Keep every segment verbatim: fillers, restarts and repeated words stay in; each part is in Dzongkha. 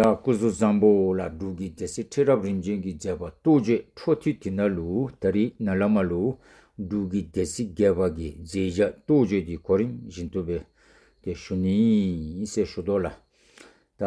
ཡ་སྐུ་གཟུགས་བཟང་པོ་ལགས། འབྲུག་གི་སྡེ་སྲིད་ཁྲི་རབས་རིམ་བྱོན་གྱི་མཛད་པ་རྟོགས་བརྗོད་འཕྲོ་མཐུད་དེ་ནང་ལུ་ད་རིས་ནཱ་ལས་མར་ལུ་འབྲུག་གི་སྡེ་སྲིད་བརྒྱད་པ་གི་མཛད་བྱ་རྟོགས་བརྗོད་འདི་གོ་རིམ་བཞིན་དུ་སྦེ་ཏེ་ཞུ་ནི་ཨིན་ཟེར་ཞུ་དོ་ལགས། ད་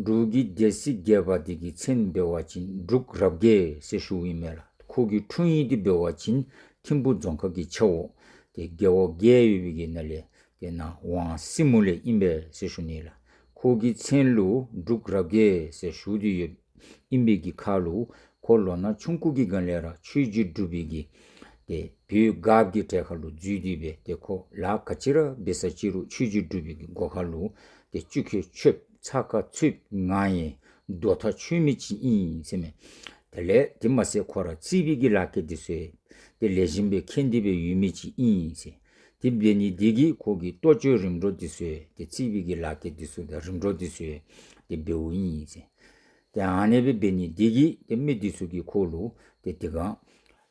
འབྲུག་གི་སྡེ་སྲིད་བརྒྱད་པ་འདི་གི་མཚན་འབད་བ་ཅིན་འབྲུག་རབ་རྒྱས་ཟེར་ཞུཝ་ཨིན་མས་ལགས། ཁོ་གི་འཁྲུངས་ཡུལ་འདི་འབད་བ་ཅིན་ཐིམ་ཕུག་རྫོང་ཁག་གི་ཆ་འོག་ཏེ་རྒེད་འོག་བརྒྱད་ཡོད་པའི་གི་ནང་ལས་ཏེ་ནང་ཝང་སྲིན་མོ་ལས་ཨིན་པས་ཟེར་ཞུ་ནི་ལགས། ཁོ་གི་མཚན་ལུ་འབྲུག་རབ་རྒྱས་ཟེར་ཞུ་སྟེ་ཡོདཔ་ཨིན་པའི་གི་ཁར་ལུ་ཁོ་ལོ་ན་ཆུང་ཀུ་གི་སྒང་ལས་ར་ཆོས་རྗེ་འབྲུག་པའི་གི་ཏེ་བོད་སྒརཔ་གི་གྲལ་ཁར་ལུ་འཛུལ་ཏེ་སྦེ་ཏེ་ཁོ་ལཱ་ག་ཅི་ར་འབད་ས་ཅི་རུང་ཆོས་རྗེ་འབྲུག་པའི་གི་སྒོ་ཁར་ལུ་ཏེ་ཆུ་ཁོལ་ཆོདཔ་ཚ་ཁ་ཚུདཔ་ངར་ཡངས་རྡོ་ཐག་ཆོད་མི་ཅིག་ཨིན་ཟེར་མས། དེ་ལས་དེ་མ་ཚད་ཁོ་ར་རྩིས་པའི་གི་ལཱ་ཁག་འདི་ཚུ་ཏེ་ལེགས་ཤོམ་སྦེ་མཁྱེན་ཏེ་སྦེ་ཡོད་མི་ཅིག་ཨིན་ཟེར། དེ་འབད་ནི་འདི་གིས་ཁོ་གིས་ལྟོ་སྤྱོད་རིམ་གྲོ་འདི་ཚུ་ཏེ་རྩིས་པའི་གི་ལཱ་ཁག་འདི་ཚུ་དང་རིམ་གྲོ་འདི་ཚུ་ཏེ་འབདཝ་ཨིན་ཟེར། ཏེ་ཨ་ནེ་སྦེ་འབད་ནི་འདི་གིས་ཏེ་མི་འདི་ཚུ་གིས་ཁོ་ལུ་ཏེ་དེ་སྒང་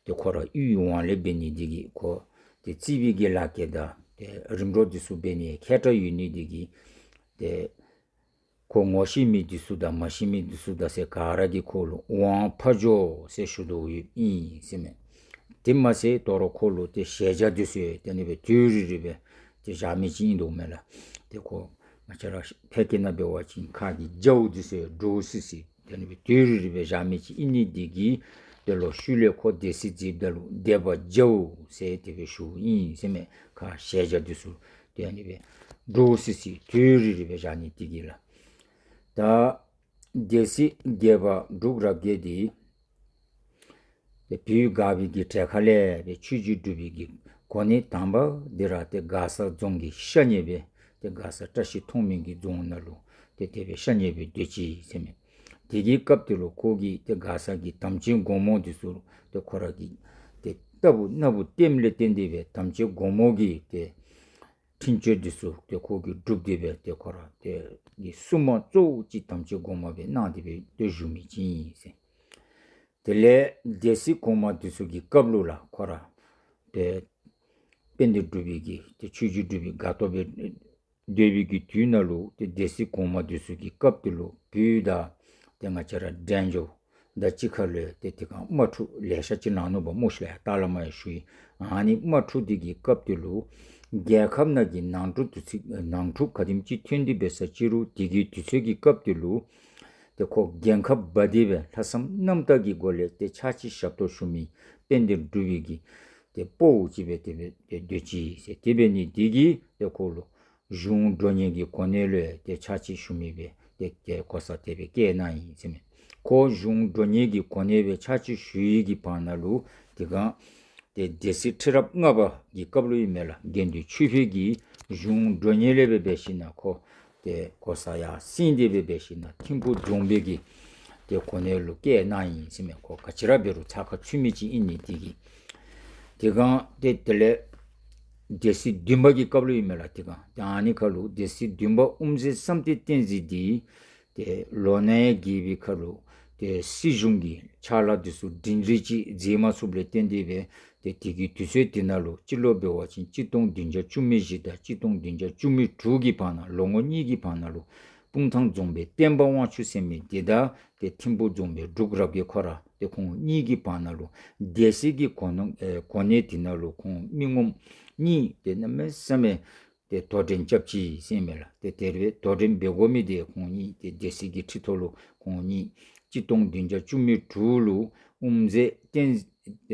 ཏེ་ཁོ་ར་གཡུས་ཡོངས་ལས་འབད་ནི་འདི་གིས་ཁོ་ཏེ་རྩིས་པའི་གི་ལཱ་ཁག་དང་ཏེ་རིམ་གྲོ་འདི་ཚུ་འབད་ནི་མཁས་དྲགས་ཡོད་ནི་འདི་གིས་ཏེ་ཁོ་ངོ་ཤེས་མི་འདི་ཚུ་དང་མ་ཤེས་མི་འདི་ཚུ་དང་ཟེར་ག་ར་གིས་ཁོ་ལུ་ཝང་ཕ་ཇོ་ཟེར་ཞུ་དོ་ཡོདཔ་ཨིན་ཟེར་མས། དེ་མ་ཚད་དོ་རུང་ཁོ་ལུ་ཏེ་ཞལ་རྒྱ་འདི་ཚུ་ཏེ་ཨ་ནི་སྦེ་དུས་རེ་རེ་སྦེ་ཏེ་བཞག་མི་ཅིག་ཨིན་དོ་མས་ལགས། ཏེ་ཁོ་ང་བཅས་ར་ཕལ་སྐད་ནང་འབད་བ་ཅིན་ཁ་གི་རྒྱཝོ་འདི་ཚུ་འདྲོག་སི་སི་ཏེ་ཨ་ནི་སྦེ་དུས་རེ་རེ་སྦེ་བཞག་མི་ཅིག་ཨིན་ནི་འདི་གིས་ཏེ་ལོག་ཤུལ་ལས་ཁོ་སྡེ་སྲིད་མཛདཔ་ད་ལུ་སྡེ་པ་རྒྱཝོ་ཟེར་དེ་སྦེ་ཞུཝ་ཨིན་ཟེར་མས། ཁ་ཞལ་རྒྱ་འདི་ཚུ་ཏེ་ཨ་ནི་སྦེ་འདྲོག་སི་སི་དུས་རེ་རེ་སྦེ་བཞག་ནི་འདི་གིས་ལགས། ད་སྡེ་སྲིད་བརྒྱད་པ་འབྲུག་རབ་རྒྱས་འདི་ཏེ་བོད་སྒར་པའི་གི་གྲལ་ཁ་ལས་སྦེ་ཆོས་རྗེ་འབྲུག་པའི་གི་གོ་གནས་དང་པ་འདི་ར་ཏེ་མགར་ས་རྫོང་གི་ཤ་ཉེ་སྦེ་ཏེ་མགར་ས་བཀྲ་ཤིས་མཐོང་སྨོན་གྱི་རྫོང་ནང་ལུ་ཏེ་དེ་སྦེ་ཤ་ཉེ་སྦེ་སྡོད་ཅི་ཟེར་མས། དེ་གི་སྐབས་དེ་ལུ་ཁོ་གིས་ཏེ་མགར་ས་གི་དམ་ཅན་སྒོ་མོ་འདི་ཚུ་ཏེ་ཁོ་ར་གིས་ཏེ་རྟག་བུ་ན་བུ་བསྟེནམ་ལས་བརྟེན་ཏེ་སྦེ་དམ་ཅན་སྒོ་མོ་གི་ཏེ་འཕྲིན་བཅོལ་འདི་ཚུ་ཏེ་ཁོ་གིས་བསྒྲུབས་ཏེ་སྦེ་ཏེ་ཁོ་ར་ཏེ་གི་སྲུང་མ་གཙོ་བོ་ཅིག་དམ་ཅན་སྒོ་མོ་སྦེ་གནང་སྟེ་སྦེ་ཏེ་བཞུགས་མི་ཅིག་ཨིན་ཟེར། དེ་ལས་སྡེ་སྲིད་གོང་མ་འདི་ཚུ་གི་སྐབས་ལུ་ལགས་ཁོ་ར་ཏེ་དཔལ་ལྡན་འབྲུག་པའི་གི་ཏེ་ཆོས་རྗེ་འབྲུག་པའི་སྒར་ཐོག་སྦེ་སྡོད་པའི་གི་དུས་ནང་ལུ་ཏེ་སྡེ་སྲིད་གོང་མ་འདི་ཚུ་གི་སྐབས་དེ་ལུ་བོད་དང་ཏེ་ང་བཅས་ར་འབྲས་ལྗོངས་དང་གཅིག་ཁར་ལུ་ཏེ་དེ་སྒང་དམག་འཁྲུག་ལེ་ཤ་ཅིག་ནང་ནུག་པ་སྨོ་ཤིག་ལགས། ད་ལས་མར་ཡང་ཞུ་ཡི། ཨ་ནི་དམག་འཁྲུག་འདི་གི་སྐབས་དེ་ལུ་རྒྱལ་ཁབ་ནང་གི་ནང་འཁྲུག་དུས་ཚོད་ནང་འཁྲུག་ག་དེམ་ཅིག་ཐོན་ཏེ་འབད་ས་ཅི་རུང་དེ་གི་དུས་ཚོད་ཀྱི་སྐབས་དེ་ལུ་ཏེ་ཁོ་འགན་ཁག་འབག་སྟེ་སྦེ་ལྷག་བསམ་རྣམ་དག་གི་སྒོ་ལས་ཏེ་ཕྱག་ཕྱི་ཞབས་ཏོག་ཞུ་མི་དཔལ་ལྡན་འབྲུག་པའི་གི་ཏེ་དཔའ་བོ་ཅིག་སྦེ་དེ་སྦེ་ཏེ་སྡོད་ཅི་ཟེར། དེ་འབད་ནི་འདི་གིས་ཏེ་ཁོ་ལུ་གཞུང་མགྲོན་གཉེར་གྱི་གོ་གནས་ལུ་ཏེ་ཕྱག་ཕྱི་ཞུ་མི་སྦེ་ཏེ་ཏེ་གོ་ས་དེ་སྦེ་བཀལ་གནང་ཡི་ཟེར་མས། ཁོ་གཞུང་མགྲོན་གཉེར་གྱི་གོ་གནས་སྦེ་ཕྱག་ཕྱི་ཞུ་ཡི་གི་བར་ན་ལུ་དེ་སྒང་ཏེ་སྡེ་སྲིད་ཁྲི་རབས་ལྔ་པ་གི་སྐབས་ལུ་ཨིན་མས་ལགས། དགེ་འདུན་ཆོས་འཕེལ་གྱིས་གཞུང་མགྲོན་གཉེར་ལས་སྦེ་འབད་ཞིན་ན་ཁོ་ཏེ་གོ་ས་ཡར་སེང་སྟེ་སྦེ་འབད་ཞིན་ན་ཐིམ་ཕུག་རྫོང་དཔོན་གྱི་ཏེ་གོ་གནས་ལུ་བཀལ་གནང་ཡི་ཟེར་མས། ཁོ་ག་ཅི་ར་འབད་རུང་ཚ་ཁ་ཚུད་མི་ཅིག་ཨིན་ནི་དེ་གིས། དེ་སྒང་ཏེ་དེ་ལས་སྡེ་སྲིད་བདུན་པ་གི་སྐབས་ལུ་ཨིན་མས་ལགས། དེ་སྒང་ཏེ་ཨ་ནི་ཁར་ལུ་སྡེ་སྲིད་བདུན་པ་དབུ་མཛད་བསམ་གཏན་བསྟན་འཛིན་འདི་ཏེ་ལོ་ན་ཡང་རྒས་པའི་ཁར་ལུ་ཏེ་སྲིད་གཞུང་གི་ཕྱག་ལཱ་འདི་ཚུ་སྒྲིང་སྒྲི་ཅིག་མཛད་མ་ཚུགསཔ་ལས་བརྟེན་ཏེ་སྦེ་ཏེ་དེ་གི་དུས་ཚོད་དེ་ནང་ལུ་སྤྱི་ལོ་འབད་བ་ཅིན་གཅིག་སྟོང་བདུན་བརྒྱ་བཅུ་མེད་བཞི་དང་གཅིག་སྟོང་བདུན་བརྒྱ་བཅུ་མེད་དྲུག་གི་བར་ན་ལོ་ངོ་གཉིས་ཀྱི་བར་ན་ལུ་སྤུངས་ཐང་རྫོང་དཔོན་བསྟན་པ་དབང་ཕྱུག་ཟེར་མི་འདི་དང་ཏེ་ཐིམ་ཕུག་རྫོང་དཔོན་འབྲུག་རབ་རྒྱས་ཁོ་ར་ཏེ་ཁོང་གཉིས་ཀྱི་བར་ན་ལུ་སྡེ་སྲིད་ཀྱི་གོ་ནོ་ཨེ་གོ་གནས་དེ་ནང་ལུ་ཁོང་མི་ངོམ་གཉིས་ཏེ་གནམ་མེད་ས་མེད་ཏེ་དོ་འགྲན་རྐྱབ་ཅི་ཟེར་མས་ལགས། ཏེ་དེ་སྦེ་དོ་འགྲན་འབད་དགོ་མི་འདི་ཁོང་གཉིས་ཏེ་སྡེ་སྲིད་ཀྱི་ཁྲི་ཐོག་ལུ་ཁོང་གཉིས་གཅིག་སྟོང་བདུན་བརྒྱ་བཅུ་མེད་དྲུག་ལུ་དབུ་མཛད་བསྟན་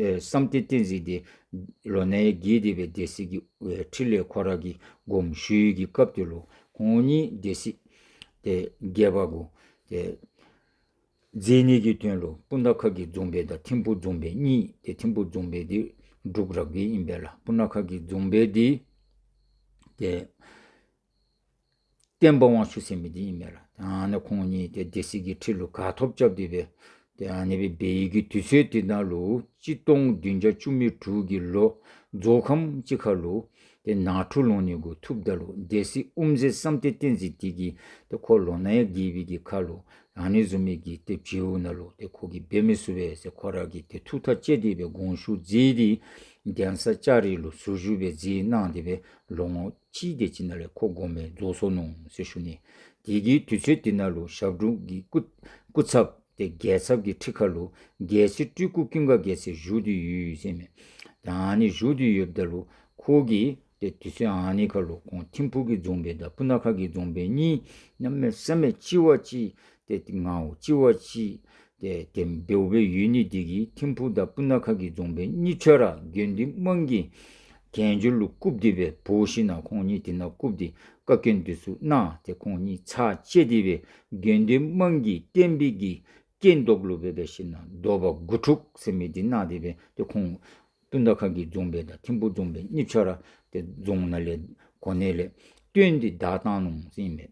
ཨེ་བསམ་གཏན་བསྟན་འཛིན་འདི་ལོ་ན་ཡང་རྒས་ཏེ་སྦེ་སྡེ་སྲིད་ཀྱི་ཨེ་ཁྲི་ལས་ཁོ་ར་གིས་དགོངསམ་ཞུ་ཡི་གི་སྐབས་དེ་ལུ་ཁོང་གཉིས་སྡེ་སྲིད་ཏེ་བརྒྱད་པ་གུ་ཏེ་མཛད་ནི་གི་དོན་ལུ་སྤུངས་ཐང་ཁ་གི་རྫོང་དཔོན་དང་ཐིམ་ཕུག་རྫོང་དཔོན་གཉིས་ཏེ་ཐིམ་ཕུག་རྫོང་དཔོན་འདི་འབྲུག་རབ་རྒྱས་ཨིན་པས་ལགས། སྤུངས་ཐང་ཁ་གི་རྫོང་དཔོན་འདི་ཏེ་བསྟན་པ་དབང་ཕྱུག་ཟེར་མི་འདི་ཨིན་མས་ལགས། ཨ་ནི་ཁོང་གཉིས་ཏེ་སྡེ་སྲིད་ཀྱི་ཁྲི་ལུ་གར་ཐོབ་རྐྱབ་སྟེ་སྦེ་ཏེ་ཨ་ནི་སྦེ་འབད་ཡི་གི་དུས་ཚོད་དེ་ནང་ལུ་གཅིག་སྟོང་བདུན་བརྒྱ་བཅུ་མེད་དྲུག་གི་ལོ་རྫོགས་ཁམས་ཅིག་ཁར་ལུ་ཏེ་ནང་འཁྲུག་ལང་ནི་གུ་ཐུགཔ་ད་ལུ་སྡེ་སྲིད་དབུ་མཛད་བསམ་གཏན་བསྟན་འཛིན་འདི་གིས་ཏེ་ཁོ་ལོ་ན་ཡང་རྒས་པའི་གི་ཁར་ལུ་ཨ་ནི་བཟུམ་མའི་གི་ཏེ་བྱ་བ་ནང་ལུ་ཏེ་ཁོ་གིས་འབད་མི་ཚུགས་པས་ཟེར་ཁོ་ར་གིས་ཏེ་ཐུགས་ཐག་བཅད་དེ་སྦེ་དགོངས་ཞུ་མཛད་དེ་གདན་ས་ལྕགས་རི་ལུ་ཟུར་བཞུགས་སྦེ་མཛད་གནང་སྟེ་སྦེ་ལོ་ངོ་གཅིག་དེ་ཅིག་ནང་ལས་ཁོ་དགོངས་པ་རྫོགས་སོ་ནུག་ཟེར་ཞུ་ནི། དེ་གི་དུས་ཚོད་དེ་ནང་ལུ་ཞབས་དྲུང་གི་སྐུ་སྐུ་ཚབ་ཏེ་རྒྱལ་ཚབ་ཀྱི་ཁྲི་ཁ་ལུ་རྒྱལ་སྲས་སྤྲུལ་སྐུ་ཀུན་དགའ་རྒྱལ་མཚན་བཞུགས་ཏེ་ཡོད་ཟེར་མས། ཏེ་ཨ་ནི་བཞུགས་ཏེ་ཡོདཔ་ད་ལུ་ཁོ་གིས་ཏེ་དུས་ཚོད་ཨ་ནི་ཁ་ལུ་ཁོང་ཐིམ་ཕུག་གི་རྫོང་དཔོན་དང་སྤུ་ན་ཁ་གི་རྫོང་དཔོན་གཉིས་གནམ་མེད་ས་མེད་གཅིག་བ་གཅིག་ཏེ་ངོ་གཅིག་བ་གཅིག་ཏེ་དེ་འབདཝ་སྦེ་ཡོད་ནི་དེ་གིས་ཐིམ་ཕུག་དང་སྤུ་ན་ཁ་གི་རྫོང་དཔོན་གཉིས་ཆ་ར་དགེ་འདུན་དམངས་ཀྱི་གན་ཇུ་ལུ་བཀུག་སྟེ་སྦེ་འབོ་ཞིན་ན་ཁོང་གཉིས་དེ་ནང་བཀུག་སྟེ་བཀའ་བཀྱོན་དེ་ཚུ་གནང་། ཏེ་ཁོང་གཉིས་ཚར་བཅད་དེ་སྦེ་དགེ་འདུན་དམངས་ཀྱི་བསྟན་པའི་གི་རྐྱེན་ལྡོག་ལུ་སྦེ་འབད་ཞིན་ན་འདོད་པ་དགུ་ཕྲུགས་ཟེར་མི་འདི་གནང་སྟེ་སྦེ་ཏེ་ཁོང་སྤུ་ན་ཁ་གི་རྫོང་དཔོན་དང་ཐིམ་ཕུག་རྫོང་དཔོན་གཉིས་ཆ་ར་ཏེ་རྫོང་ནང་ལས་གོ་གནས་ལས་བཏོན་ཏེ་བདའ་བཏང་ནུག་ཟེར་ཨིན་མས།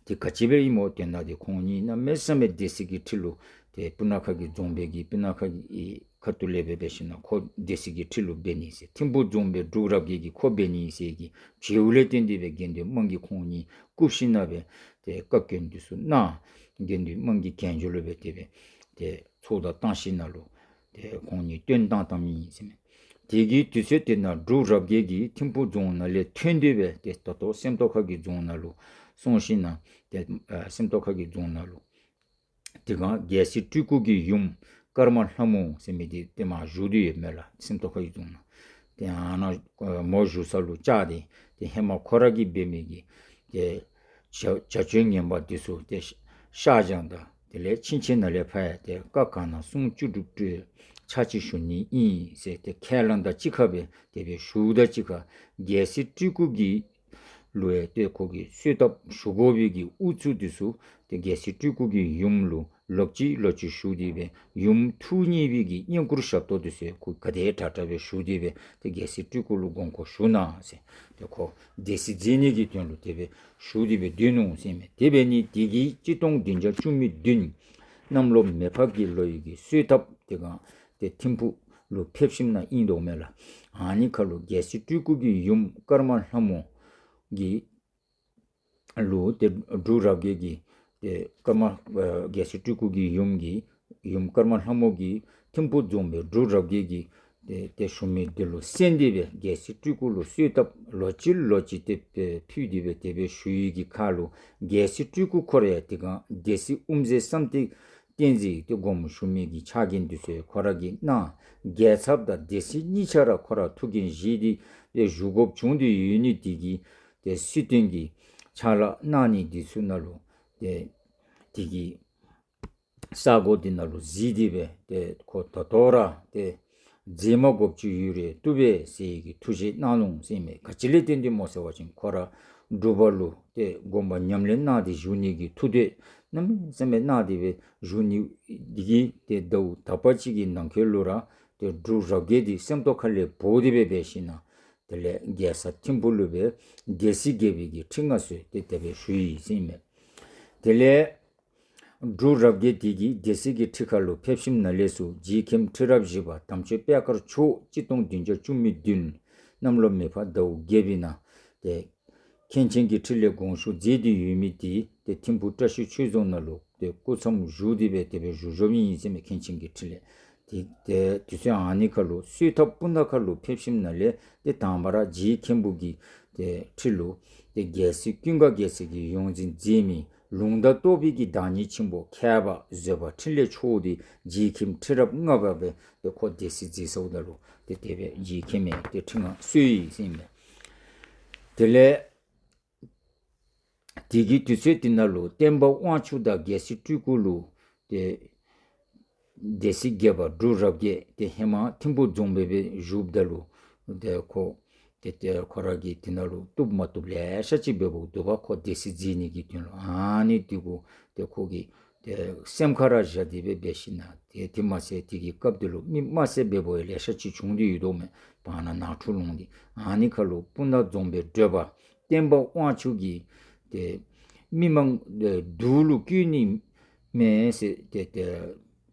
ཏེ་ག་ཅི་སྦེ་ཨིན་མོ་དེ་ནང་ཏེ་ཁོང་གཉིས་གནམ་མེད་ས་མེད་སྡེ་སྲིད་ཀྱི་ཁྲི་ལུ་ཏེ་སྤུ་ན་ཁ་གི་རྫོང་དཔོན་གྱིས་སྤུ་ན་ཁ་གི་ཁ་ཐུག་ལས་སྦེ་འབད་ཞིན་ན་ཁོ་སྡེ་སྲིད་ཀྱི་ཁྲི་ལུ་འབད་ནི་ཟེར། ཐིམ་ཕུག་རྫོང་དཔོན་འབྲུག་རབ་རྒྱས་ཀྱིས་ཁོ་འབད་ནི་ཟེར་གྱི་བྱིའུ་ལས་བརྟེན་ཏེ་སྦེ་དགེ་འདུན་དམངས་ཀྱིས་ཁོང་གཉིས་བཀུག་ཞིན་ན་སྦེ་ཏེ་བཀའ་བཀྱོན་དེ་ཚུ་གནང་། དགེ་འདུན་དམངས་ཀྱི་གན་ཇུ་ལུ་སྦེ་དེ་སྦེ་ཏེ་ཚོགས་བརྡ་བཏང་ཞིན་ན་ལུ་ཏེ་ཁོང་གཉིས་བཏོན་བཏང་བཏངམ་ཨིན་ཟེར་མས། དེ་གི་དུས་ཚོད་དེ་ནང་འབྲུག་རབ་རྒྱས་ཀྱིས་ཐིམ་ཕུག་རྫོང་ནང་ལས་ཐོན་ཏེ་སྦེ་ཏེ་ད་ལྟོ་སེམས་རྟོགས་ཁ་གི་རྫོང་ནང་ལུ་སོང་ཞིན་ན་ཏེ་ཨ་སེམས་རྟོགས་ཁ་གི་རྫོང་ནང་ལུ་དེ་སྒང་རྒྱལ་སྲས་སྤྲུལ་སྐུ་གི་ཡུམ་ཀརྨ་ལྷ་མོ་ཟེར་མི་འདི་ཏེ་མར་བཞུགས་ཏེ་ཡོད་མས་ལགས། སེམས་རྟོགས་ཁ་གི་རྫོང་ནང་། ཏེ་ཨ་ནཱ་མོ་བཞུགས་ས་ལུ་བཅར་ཏེ་ཏེ་ཧེ་མ་ཁོ་ར་གིས་འབད་མི་གི་ཏེ་བྱ་བྱ་སྤྱོད་ངན་པ་འདི་ཚུ་ཏེ་བཤགས་སྦྱང་དང་དེ་ལས་ཕྱིན་ཆད་ནཱ་ལས་ཕར་ཡང་ཏེ་བཀའ་གང་གནང་གསུང་བཅུ་དྲུག་སྒྲུབ་ཕྱག་ཕྱི་ཞུ་ནི་ཨིན་ཟེར་ཏེ་ཁས་བླངས་དང་གཅིག་ཁར་སྦེ་དེ་སྦེ་ཞུཝ་དང་གཅིག་ཁར་རྒྱལ་སྲས་སྤྲུལ་སྐུ་གི་ལུ་ཡང་ཏེ་ཁོ་གིས་གསོལ་ཐབ་ཞུ་དགོ་པའི་གི་ཨུ་ཚུགས་འདི་ཚུ་ཏེ་རྒྱལ་སྲས་སྤྲུལ་སྐུ་གི་ཡུམ་ལུ་ལོག་ཅི་ལོག་ཅི་ཞུ་སྟེ་སྦེ་ཡུམ་ཐུགས་མཉེས་པའི་གི་བསྙེན་བཀུར་ཞབས་ཏོག་འདི་ཚུ་ཁོ་ག་དེ་དྲག་དྲག་སྦེ་ཞུ་སྟེ་སྦེ་ཏེ་རྒྱལ་སྲས་སྤྲུལ་སྐུ་ལུ་དགོངས་སྐོར་ཞུ་གནང་ཟེར་ཏེ་ཁོ་སྡེ་སྲིད་མཛད་ནི་གི་དོན་ལུ་དེ་སྦེ་ཞུ་སྟེ་སྦེ་སྡོད་ནུག་ཟེར་མས། དེ་འབད་ནི་དེ་གིས་གཅིག་སྟོང་བདུན་བརྒྱ་བཅུ་མེད་བདུན་གནམ་ལོ་མེ་ཕག་གི་ལོ་ཡི་གི་གསོལ་ཐབ་དེ་སྒང་ཏེ་ཐིམ་ཕུག་ལུ་ཕེབས་ཞིནམ་ན་ཨིན་དོ་མས་ལགས། ཨ་ནི་ཁ་ལུ་རྒྱལ་སྲས་སྤྲུལ་སྐུ་གི་ཡུམ་ཀརྨ་ལྷ་མོ་གི་ལུ་ཏེ་འབྲུག་རབ་རྒྱས་ཀྱིས་ཏེ་ཀརྨ་ཨ་རྒྱལ་སྲས་སྤྲུལ་སྐུ་གི་ཡུམ་གྱི་ཡུམ་ཀརྨ་ལྷ་མོ་གིས་ཐིམ་ཕུག་རྫོང་དཔོན་འབྲུག་རབ་རྒྱས་ཀྱིས་ཏེ་ཏེ་ཞུ་མི་འདི་ལུ་གསན་ཏེ་སྦེ་རྒྱལ་སྲས་སྤྲུལ་སྐུ་ལུ་གསོལ་ཐབ་ལོག་ཅི་ལོག་ཅི་ཏེ་ཕུལ་ཏེ་སྦེ་དེ་སྦེ་ཞུ་ཡི་གི་ཁ་ལུ་རྒྱལ་སྲས་སྤྲུལ་སྐུ་ཁོ་ར་ཡང་དེ་སྒང་སྡེ་སྲིད་དབུ་མཛད་བསམ་གཏན་བསྟན་འཛིན་ཏེ་དགོངསམ་ཞུ་མི་གི་ཕྱག་འགན་འདི་ཚུ་ཁོ་ར་གིས་གནང་། རྒྱལ་ཚབ་དང་སྡེ་སྲིད་གཉིས་ཆ་ར་ཁོ་ར་ཐུགས་འགན་བཞེས་ཏེ་ཏེ་བཞུགས་དགོཔ་བྱུང་སྟེ་ཡོད་ནི་དེ་གིས་ཏེ་སྲིད་དོན་གྱི་ཕྱག་ལཱ་གནང་ནི་འདི་ཚུ་ནང་ལུ་ཏེ་དེ་གི་ས་གོ་འདི་ནང་ལུ་གཟིགས་ཏེ་སྦེ་ཏེ་ཁོ་ད་ལྟོ་ར་ཏེ་མཛད་མ་དགོཔ་ཅིག་ཡོད་རུང་བཏུབ་པས་ཟེར་གྱི་ཐུགས་བཞེད་གནང་ནུག་ཟེར་མས། ག་ཅི་ལས་བརྟེན་ཏེ་སྨོ་ཟེར་བ་ཅིན་ཁོ་ར་སྒྲུབ་པ་ལུ་ཏེ་སྒོམ་པ་ཉམས་ལེན་གནང་སྟེ་བཞུགས་ནི་གི་ཐུགས་འདོད་གནམ་མེད་ས་མེད་གནང་སྟེ་སྦེ་བཞུགས་ནི་འདི་གིས་ཏེ་ཟླཝ་དག་པ་ཅིག་གི་ནང་འཁོད་ལུ་ར་ཏེ་འབྲུག་རབ་རྒྱས་འདི་སེམས་རྟོགས་ཁ་ལས་འབོ་སྟེ་སྦེ་འབད་ཞིན་ན་དེ་ལས་རྒྱལ་ས་ཐིམ་ཕུག་ལུ་སྦེ་སྡེ་སྲིད་བརྒྱད་པའི་གི་ཁྲི་མངའ་གསོལ་ཏེ་དེ་སྦེ་ཞུ་ཡི་ཟེར་མས། དེ་ལས་འབྲུག་རབ་རྒྱས་འདི་གིས་སྡེ་སྲིད་ཀྱི་ཁྲི་ཁ་ལུ་ཕེབས་ཞིནམ་ན་ལས་ཚུར་རྗེ་མཁན་ཁྲི་རབས་བཞི་པ་དམ་ཆོས་པད་དཀར་མཆོག་གཅིག་སྟོང་བདུན་བརྒྱ་བཅུ་མེད་བདུན་གནམ་ལོ་མེ་ཕག་ཟླཝ་བརྒྱད་པའི་ནང་ཏེ་མཁན་ཆེན་གྱི་ཁྲི་ལས་དགོངས་ཞུ་མཛད་དེ་ཡོད་མི་འདི་ཏེ་ཐིམ་ཕུག་བཀྲ་ཤིས་ཆོས་རྫོང་ནང་ལུ་ཏེ་སྐུ་མཚམས་བཞུགས་ཏེ་སྦེ་དེ་སྦེ་བཞུགས་བཞུགསཔ་ཨིན་ཟེར་མས། མཁན་ཆེན་གྱི་ཁྲི་ལས། ཏེ་ཏེ་དུས་ཚོད་ཨ་ནི་ཁ་ལུ་གསོལ་ཐབ་སྤུ་ན་ཁ་ལུ་ཕེབས་ཞིནམ་ན་ལས་ཏེ་དང་པ་ར་རྗེ་མཁན་པོ་གི་ཏེ་ཁྲི་ལུ་ཏེ་རྒྱལ་སྲས་ཀུན་དགའ་རྒྱལ་མཚན་གྱིས་ཡོངས་འཛིན་མཛད་མི་ལུང་དང་རྟོགས་པའི་གི་བདག་ཉིད་ཆེན་པོ་མཁས་པ་བཟོད་པ་འཕྲིན་ལས་མཆོག་འདི་རྗེ་མཁན་ཁྲི་རབས་ལྔ་པ་སྦེ་ཏེ་ཁོ་སྡེ་སྲིད་མཛད་སོངམ་ད་ལུ་ཏེ་དེ་སྦེ་རྗེ་མཁན་མས་ཏེ་ཁྲི་མངའ་གསོལ་ཡི་ཟེར་མས། དེ་ལས་དེ་གི་དུས་ཚོད་དེ་ནང་ལུ་བསྟན་པ་དབང་ཕྱུག་དང་རྒྱལ་སྲས་སྤྲུལ་སྐུ་ལུ་ཏེ་སྡེ་སྲིད་བརྒྱད་པ་འབྲུག་རབ་རྒྱས་ཏེ་ཧེ་མ་ཐིམ་ཕུག་རྫོང་དཔོན་སྦེ་བཞུགསཔ་ད་ལུ་ཏེ་ཁོ་ཏེ་ཏེ་ཁོ་ར་གིས་དེ་ནང་ལུ་བཏུབ་མ་བཏུབ་ལེ་ཤ་ཅིག་འབདཝ་འདུག་པ། ཁོ་སྡེ་སྲིད་མཛད་ནི་གི་དོན་ལུ་ཨ་ནི་འདི་གུ་ཏེ་ཁོ་གིས་ཏེ་སེམས་ཁར་ར་བཞག་སྟེ་སྦེ་འབད་ཞིན་ན་ཏེ་དེ་མ་ཚད་དེ་གི་སྐབས་དེ་ལུ་མི་དམར་གསོད་འབདཝ་ལེ་ཤ་ཅིག་བྱུང་སྟེ་ཡོད་དོ་མས། བར་ན་ནང་འཁྲུག་ལངས་ཏེ་ཨ་ནི་ཁ་ལུ་སྤུ་ན་རྫོང་དཔོན་བགྲེས་པ་བསྟན་པ་དབང་ཕྱུག་གིས་ཏེ་མི་མང་ཨེ་སྡུག་ལུ་བཀོད་ནི་མེན་ཟེར་ཏེ་ཏེ་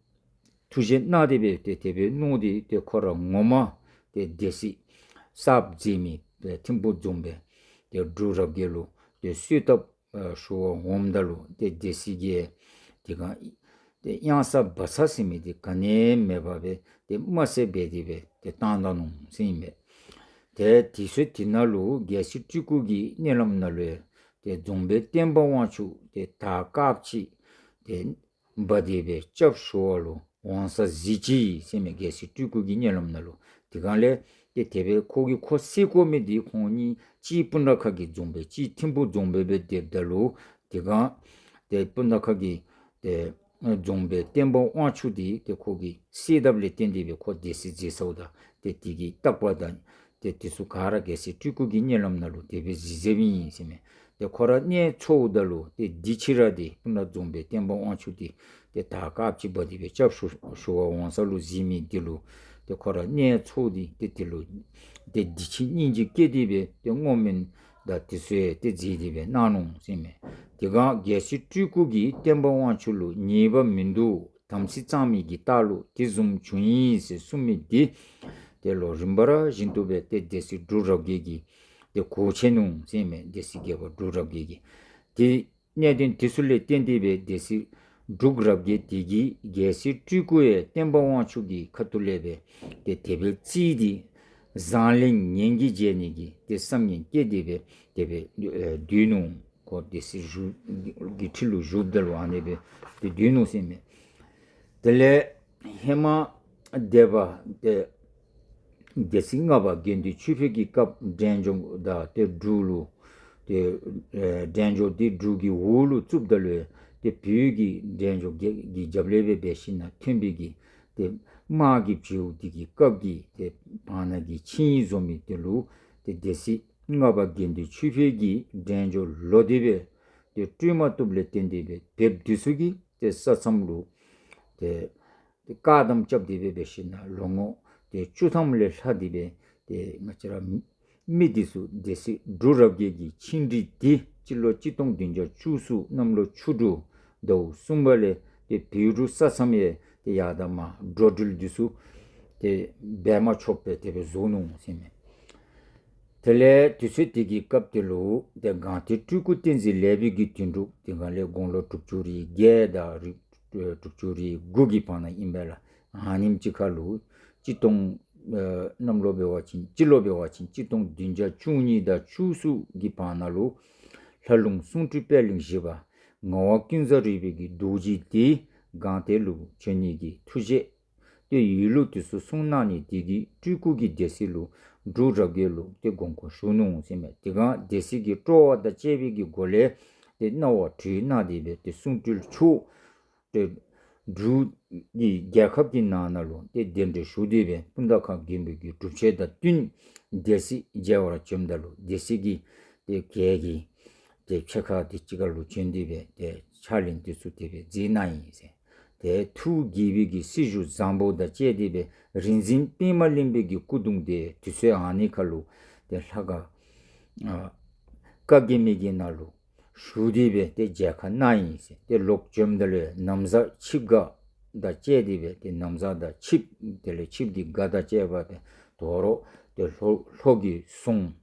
ཐུགས་བཞེད་གནང་སྟེ་སྦེ་ཏེ་དེ་སྦེ་གནང་སྟེ་ཏེ་ཁོ་ར་ངོ་མ་ཏེ་སྡེ་སྲིད་གསརཔ་མཛད་མི་ཏེ་ཐིམ་ཕུག་རྫོང་དཔོན་ཏེ་འབྲུག་རབ་རྒྱས་ལུ་ཏེ་གསོལ་ཐབ་ཨ་ཞུ་བར་འོངམ་ད་ལུ་ཏེ་སྡེ་སྲིད་ཀྱིས་དེ་སྒང་ཏེ་གཡང་ས་བ་ཚ་ཟེར་མི་འདི་ག་ནི་མེད་པར་སྦེ་ཏེ་དམར་གསོད་འབད་དེ་སྦེ་ཏེ་བཏང་ད་ནུག་ཟེར་ཨིན་པས། ཏེ་དུས་ཚོད་དེ་ནང་ལུ་རྒྱལ་སྲས་སྤྲུལ་སྐུ་གི་མནལ་ལམ་ནང་ལུ་ ཏེ་རྫོང་དཔོན་བསྟན་པ་དབང་ཕྱུག་ཏེ་དར་དཀར་པོ་ཅིག་ཏེ་འབག་སྟེ་སྦེ་སྐྱབས་ཞུ་བར་ལུ་འོང་ས་གཟིགས་ཅི་ཟེར་མས། རྒྱལ་སྲས་སྤྲུལ་སྐུ་གི་མནལ་ལམ་ནང་ལུ། དེ་སྒང་ལས་ཏེ་དེ་སྦེ་ཁོ་གིས་ཁོ་བསད་དགོ་མི་འདི་ཁོང་གཉིས་གཅིག་སྤུ་ན་ཁ་གི་རྫོང་དཔོན་གཅིག་ཐིམ་ཕུ་རྫོང་དཔོན་སྦེ་སྡོདཔ་ད་ལུ་དེ་སྒང་ཏེ་སྤུ་ན་ཁ་གི་ཏེ་རྫོང་དཔོན་བསྟན་པ་དབང་ཕྱུག་འདི་ཏེ་ཁོ་གིས་བསད་དཔ་ལས་བརྟེན་ཏེ་སྦེ་ཁོ་སྡོད་ས་མཛད་སོངམ་ད་ཏེ་དེ་གི་རྟགས་པ་དང་ཏེ་དེ་ཚུ་ག་ར་རྒྱལ་སྲས་སྤྲུལ་སྐུ་གི་མནལ་ལམ་ནང་ལུ་དེ་སྦེ་གཟིགས་གཟིགསཔ་ཨིན་ཟེར་མས། ཏེ་ཁོ་ར་མནལ་ཚོརཝ་ད་ལུ་ཏེ་དེ་ཅིག་ར་འདི་སྤུ་ན་རྫོང་དཔོན་བསྟན་པ་དབང་ཕྱུག་འདི་ཏེ་དར་དཀརཔོ་ཅིག་འབག་སྟེ་སྦེ་སྐྱབས་ཞུ་ཞུ་བར་འོང་ས་ལུ་གཟིགས་མི་འདི་ལུ་ཏེ་ཁོ་ར་མནལ་ཚོར་ཏེ་ཏེ་དེ་ལུ་ཏེ་འདི་ཕྱི་སྙིང་རྗེ་སྐྱེས་ཏེ་སྦེ་ཏེ་བསྔོ་སྨོན་དང་དེ་ཚུ་ཡང་ཏེ་མཛད་དེ་སྦེ་གནང་ནུག་ཟེར་མས། དེ་སྒང་རྒྱལ་སྲས་སྤྲུལ་སྐུ་གིས་བསྟན་པ་དབང་ཕྱུག་ལུ་ཉེས་པ་མིན་འདུག། དམ་ཚིག་གཙང་མའི་གི་རྟགས་ལུ་དེ་བཟུམ་བྱུང་ཡི་ཟེར་གསུངས་མི་འདི་ཏེ་ལོག་རིམ་པ་བཞིན་དུ་སྦེ་ཏེ་སྡེ་སྲིད་འབྲུག་རབ་རྒྱས་ཀྱིས་ཏེ་གོ་ཆི་ནུག་ཟེར་མས། སྡེ་སྲིད་བརྒྱད་པ་འབྲུག་རབ་རྒྱས་ཀྱིས་ཏེ་གནད་དོན་དེ་ཚུ་ལས་བརྟེན་ཏེ་སྦེ་སྡེ་སྲིད་འབྲུག་རབ་རྒྱས་དེ་གིས་རྒྱལ་སྲས་སྤྲུལ་སྐུ་ཡང་བསྟན་པ་དབང་ཕྱུག་གི་ཁ་ཐུག་ལས་སྦེ་ཏེ་དེ་སྦེ་བརྩིས་ཏེ་བཟང་ལན་ངན་གྱིས་འཇལ་ནི་གི་ཏེ་བསམ་ངན་བསྐྱེད་དེ་སྦེ་དེ་སྦེ་ཨེ་སྡོད་ནུག། ཁོ་སྡེ་སྲིད་བཞུགས་ཀྱི་ཁྲི་ལུ་བཞུགསཔ་ད་ལུ་ཨ་ནི་སྦེ་ཏེ་སྡོད་ནུག་ཟེར་མས། དེ་ལས་ཧེ་མ་སྡེ་པ་ཏེ་སྡེ་སྲིད་ལྔ་པ་དགེ་འདུན་ཆོས་འཕེལ་གྱི་སྐབས་འབྲས་ལྗོངས་དང་ཏེ་འབྲུག་ལུ་ཏེ་ཨེ་འབྲས་ལྗོངས་འདི་འབྲུག་གི་འོག་ལུ་བཙུགསཔ་ད་ལུ་ཏེ་བོད་ཀྱི་འབྲས་ལྗོངས་རྒྱ་གི་རྒྱབ་ལས་སྦེ་འབད་ཞིན་ན་ཐོན་པའི་གི་ཏེ་དམག་གི་བྱེལཝ་འདི་གི་སྐབས་ཀྱི་ཏེ་བར་ན་གི་ཆིངས་ཡིག་བཟོ་མི་འདི་ལུ་ཏེ་སྡེ་སྲིད་ལྔ་པ་དགེ་འདུན་ཆོས་འཕེལ་གྱིས་འབྲས་ལྗོངས་ལོག་སྟེ་སྦེ་ཏེ་སྤྲོད་མ་བཏུབ་ལས་བརྟེན་ཏེ་སྦེ་བོདཔ་འདི་ཚུ་གིས་ཏེ་ས་མཚམས་ལུ་ཏེ་ཏེ་བཀག་དམ་རྐྱབ་སྟེ་སྦེ་འབད་ཞིན་ན་ལོ་ངོ་ཏེ་བཅུ་ཐམ་ལས་ལྷག་སྟེ་སྦེ་ཏེ་ང་བཅས་ར་མི་འདི་ཚུ་སྡེ་སྲིད་འབྲུག་རབ་རྒྱས་ཀྱི་ཆིངས་སྒྲིག་འདི་སྤྱི་ལོ་གཅིག་སྟོང་བདུན་བརྒྱ་བཅུ་གསུམ་གནམ་ལོ་ཆུ་འབྲུག་ཟླཝ་གསུམ་པ་ལས་ཏེ་བོད་འབྲུག་ས་མཚམས་ཡང་ཏེ་ཡར་དང་མར་འགྲོ་འགྲུལ་འདི་ཚུ་ཏེ་འབད་མ་ཆོགཔ་སྦེ་དེ་སྦེ་བཟོ་ནུག་ཟེར་མས། དེ་ལས་དུས་ཚོད་དེ་གི་སྐབས་དེ་ལུ་ཏེ་སྒང་སྟེང་སྤྲུལ་སྐུ་བསྟན་འཛིན་ལེགས་པའི་གི་དོན་གྲུབ་དེ་སྒང་ལས་དགུང་ལོ་དྲུག་ཅུ་རེ་བརྒྱད་དང་རེ་ཨེ་དྲུག་ཅུ་རེ་དགུ་གི་བར་ན་ཨིན་པས་ལགས། ཨ་ནེམ་ཅིག་ཁར་ལུ་གཅིག་སྟོང་ཨེ་གནམ་ལོ་འབད་བ་ཅིན་སྤྱི་ལོ་འབད་བ་ཅིན་གཅིག་སྟོང་བདུན་བརྒྱ་བཅུ་གཉིས་དང་བཅུ་གསུམ་གྱི་བར་ན་ལུ་ལྷ་ལུང་གསུང་སྤྲུལ་པད་གླིང་བཞི་པ་ངག་དབང་ཀུན་བཟང་རོལ་པའི་གི་རྡོ་རྗེ་འདི་སྒང་སྟེང་ལུ་བྱོན་ནི་གི་ཐུགས་བཞེད་ཏེ་ཡོད་ལུགས་དེ་ཚུ་གསུངས་གནང་ནི་དེ་གིས་སྤྲུལ་སྐུ་གིས་སྡེ་སྲིད་ལུ་འབྲུག་རབ་རྒྱས་ལུ་ཏེ་དགོངས་སྐོར་ཞུ་ནུག་ཟེར་མས། དེ་སྒང་སྡེ་སྲིད་ཀྱིས་སྤྲོ་བ་དང་བཅས་པའི་གི་སྒོ་ལས་ཏེ་གནང་བ་གྲོལ་གནང་སྟེ་སྦེ་ཏེ་གསུང་སྤྲུལ་མཆོག་ཏེ་འབྲུག་གི་རྒྱལ་ཁབ་ཀྱི་ནང་ན་ལུ་ཏེ་གདན་འདྲེན་ཞུ་སྟེ་སྦེ་སྤུངས་ཐང་ཁ་མགོན་པོ་གི་སྒྲུབ་མཆོད་དང་བསྟུན་སྡེ་སྲིད་མཇལ་བར་བྱོནམ་ད་ལུ་སྡེ་སྲིད་ཀྱིས་ཏེ་གྱལ་གྱི་ཏེ་ཕྱེད་ཀ་དེ་ཅིག་ཁར་ལུ་བྱོན་ཏེ་སྦེ་ཏེ་ཕྱག་ལེན་དེ་ཚུ་དེ་སྦེ་མཛད་གནང་ཡི་ཟེར། ཏེ་ཐུགས་དགྱེས་པའི་གི་སྲི་ཞུ་བཟང་པོ་དང་བཅས་ཏེ་སྦེ་རིག་འཛིན་པདྨ་གླིང་པའི་གི་སྐུ་གདུང་དེ་དུས་ཚོད་ཨ་ནི་ཁར་ལུ་ཏེ་ལྷ་ཁང་ཨ་བཀའ་བརྒྱད་མའི་གི་ནང་ལུ་ཞུ་སྟེ་སྦེ་ཏེ་མཇལ་ཁ་གནང་ཡི་ཟེར། ཏེ་ལོག་བྱོནམ་ད་ལུ་ན་བཟའ་ཆིབས་སྒ་དང་བཅས་ཏེ་སྦེ་ཏེ་ན་བཟའ་དང་ཆིབས་དེ་ལས་ཆིབས་ཀྱི་སྒ་དང་བཅས་པ་ཏེ་དོ་རུང་ཏེ་ལྷོ་ལྷོ་གི་ཟོང་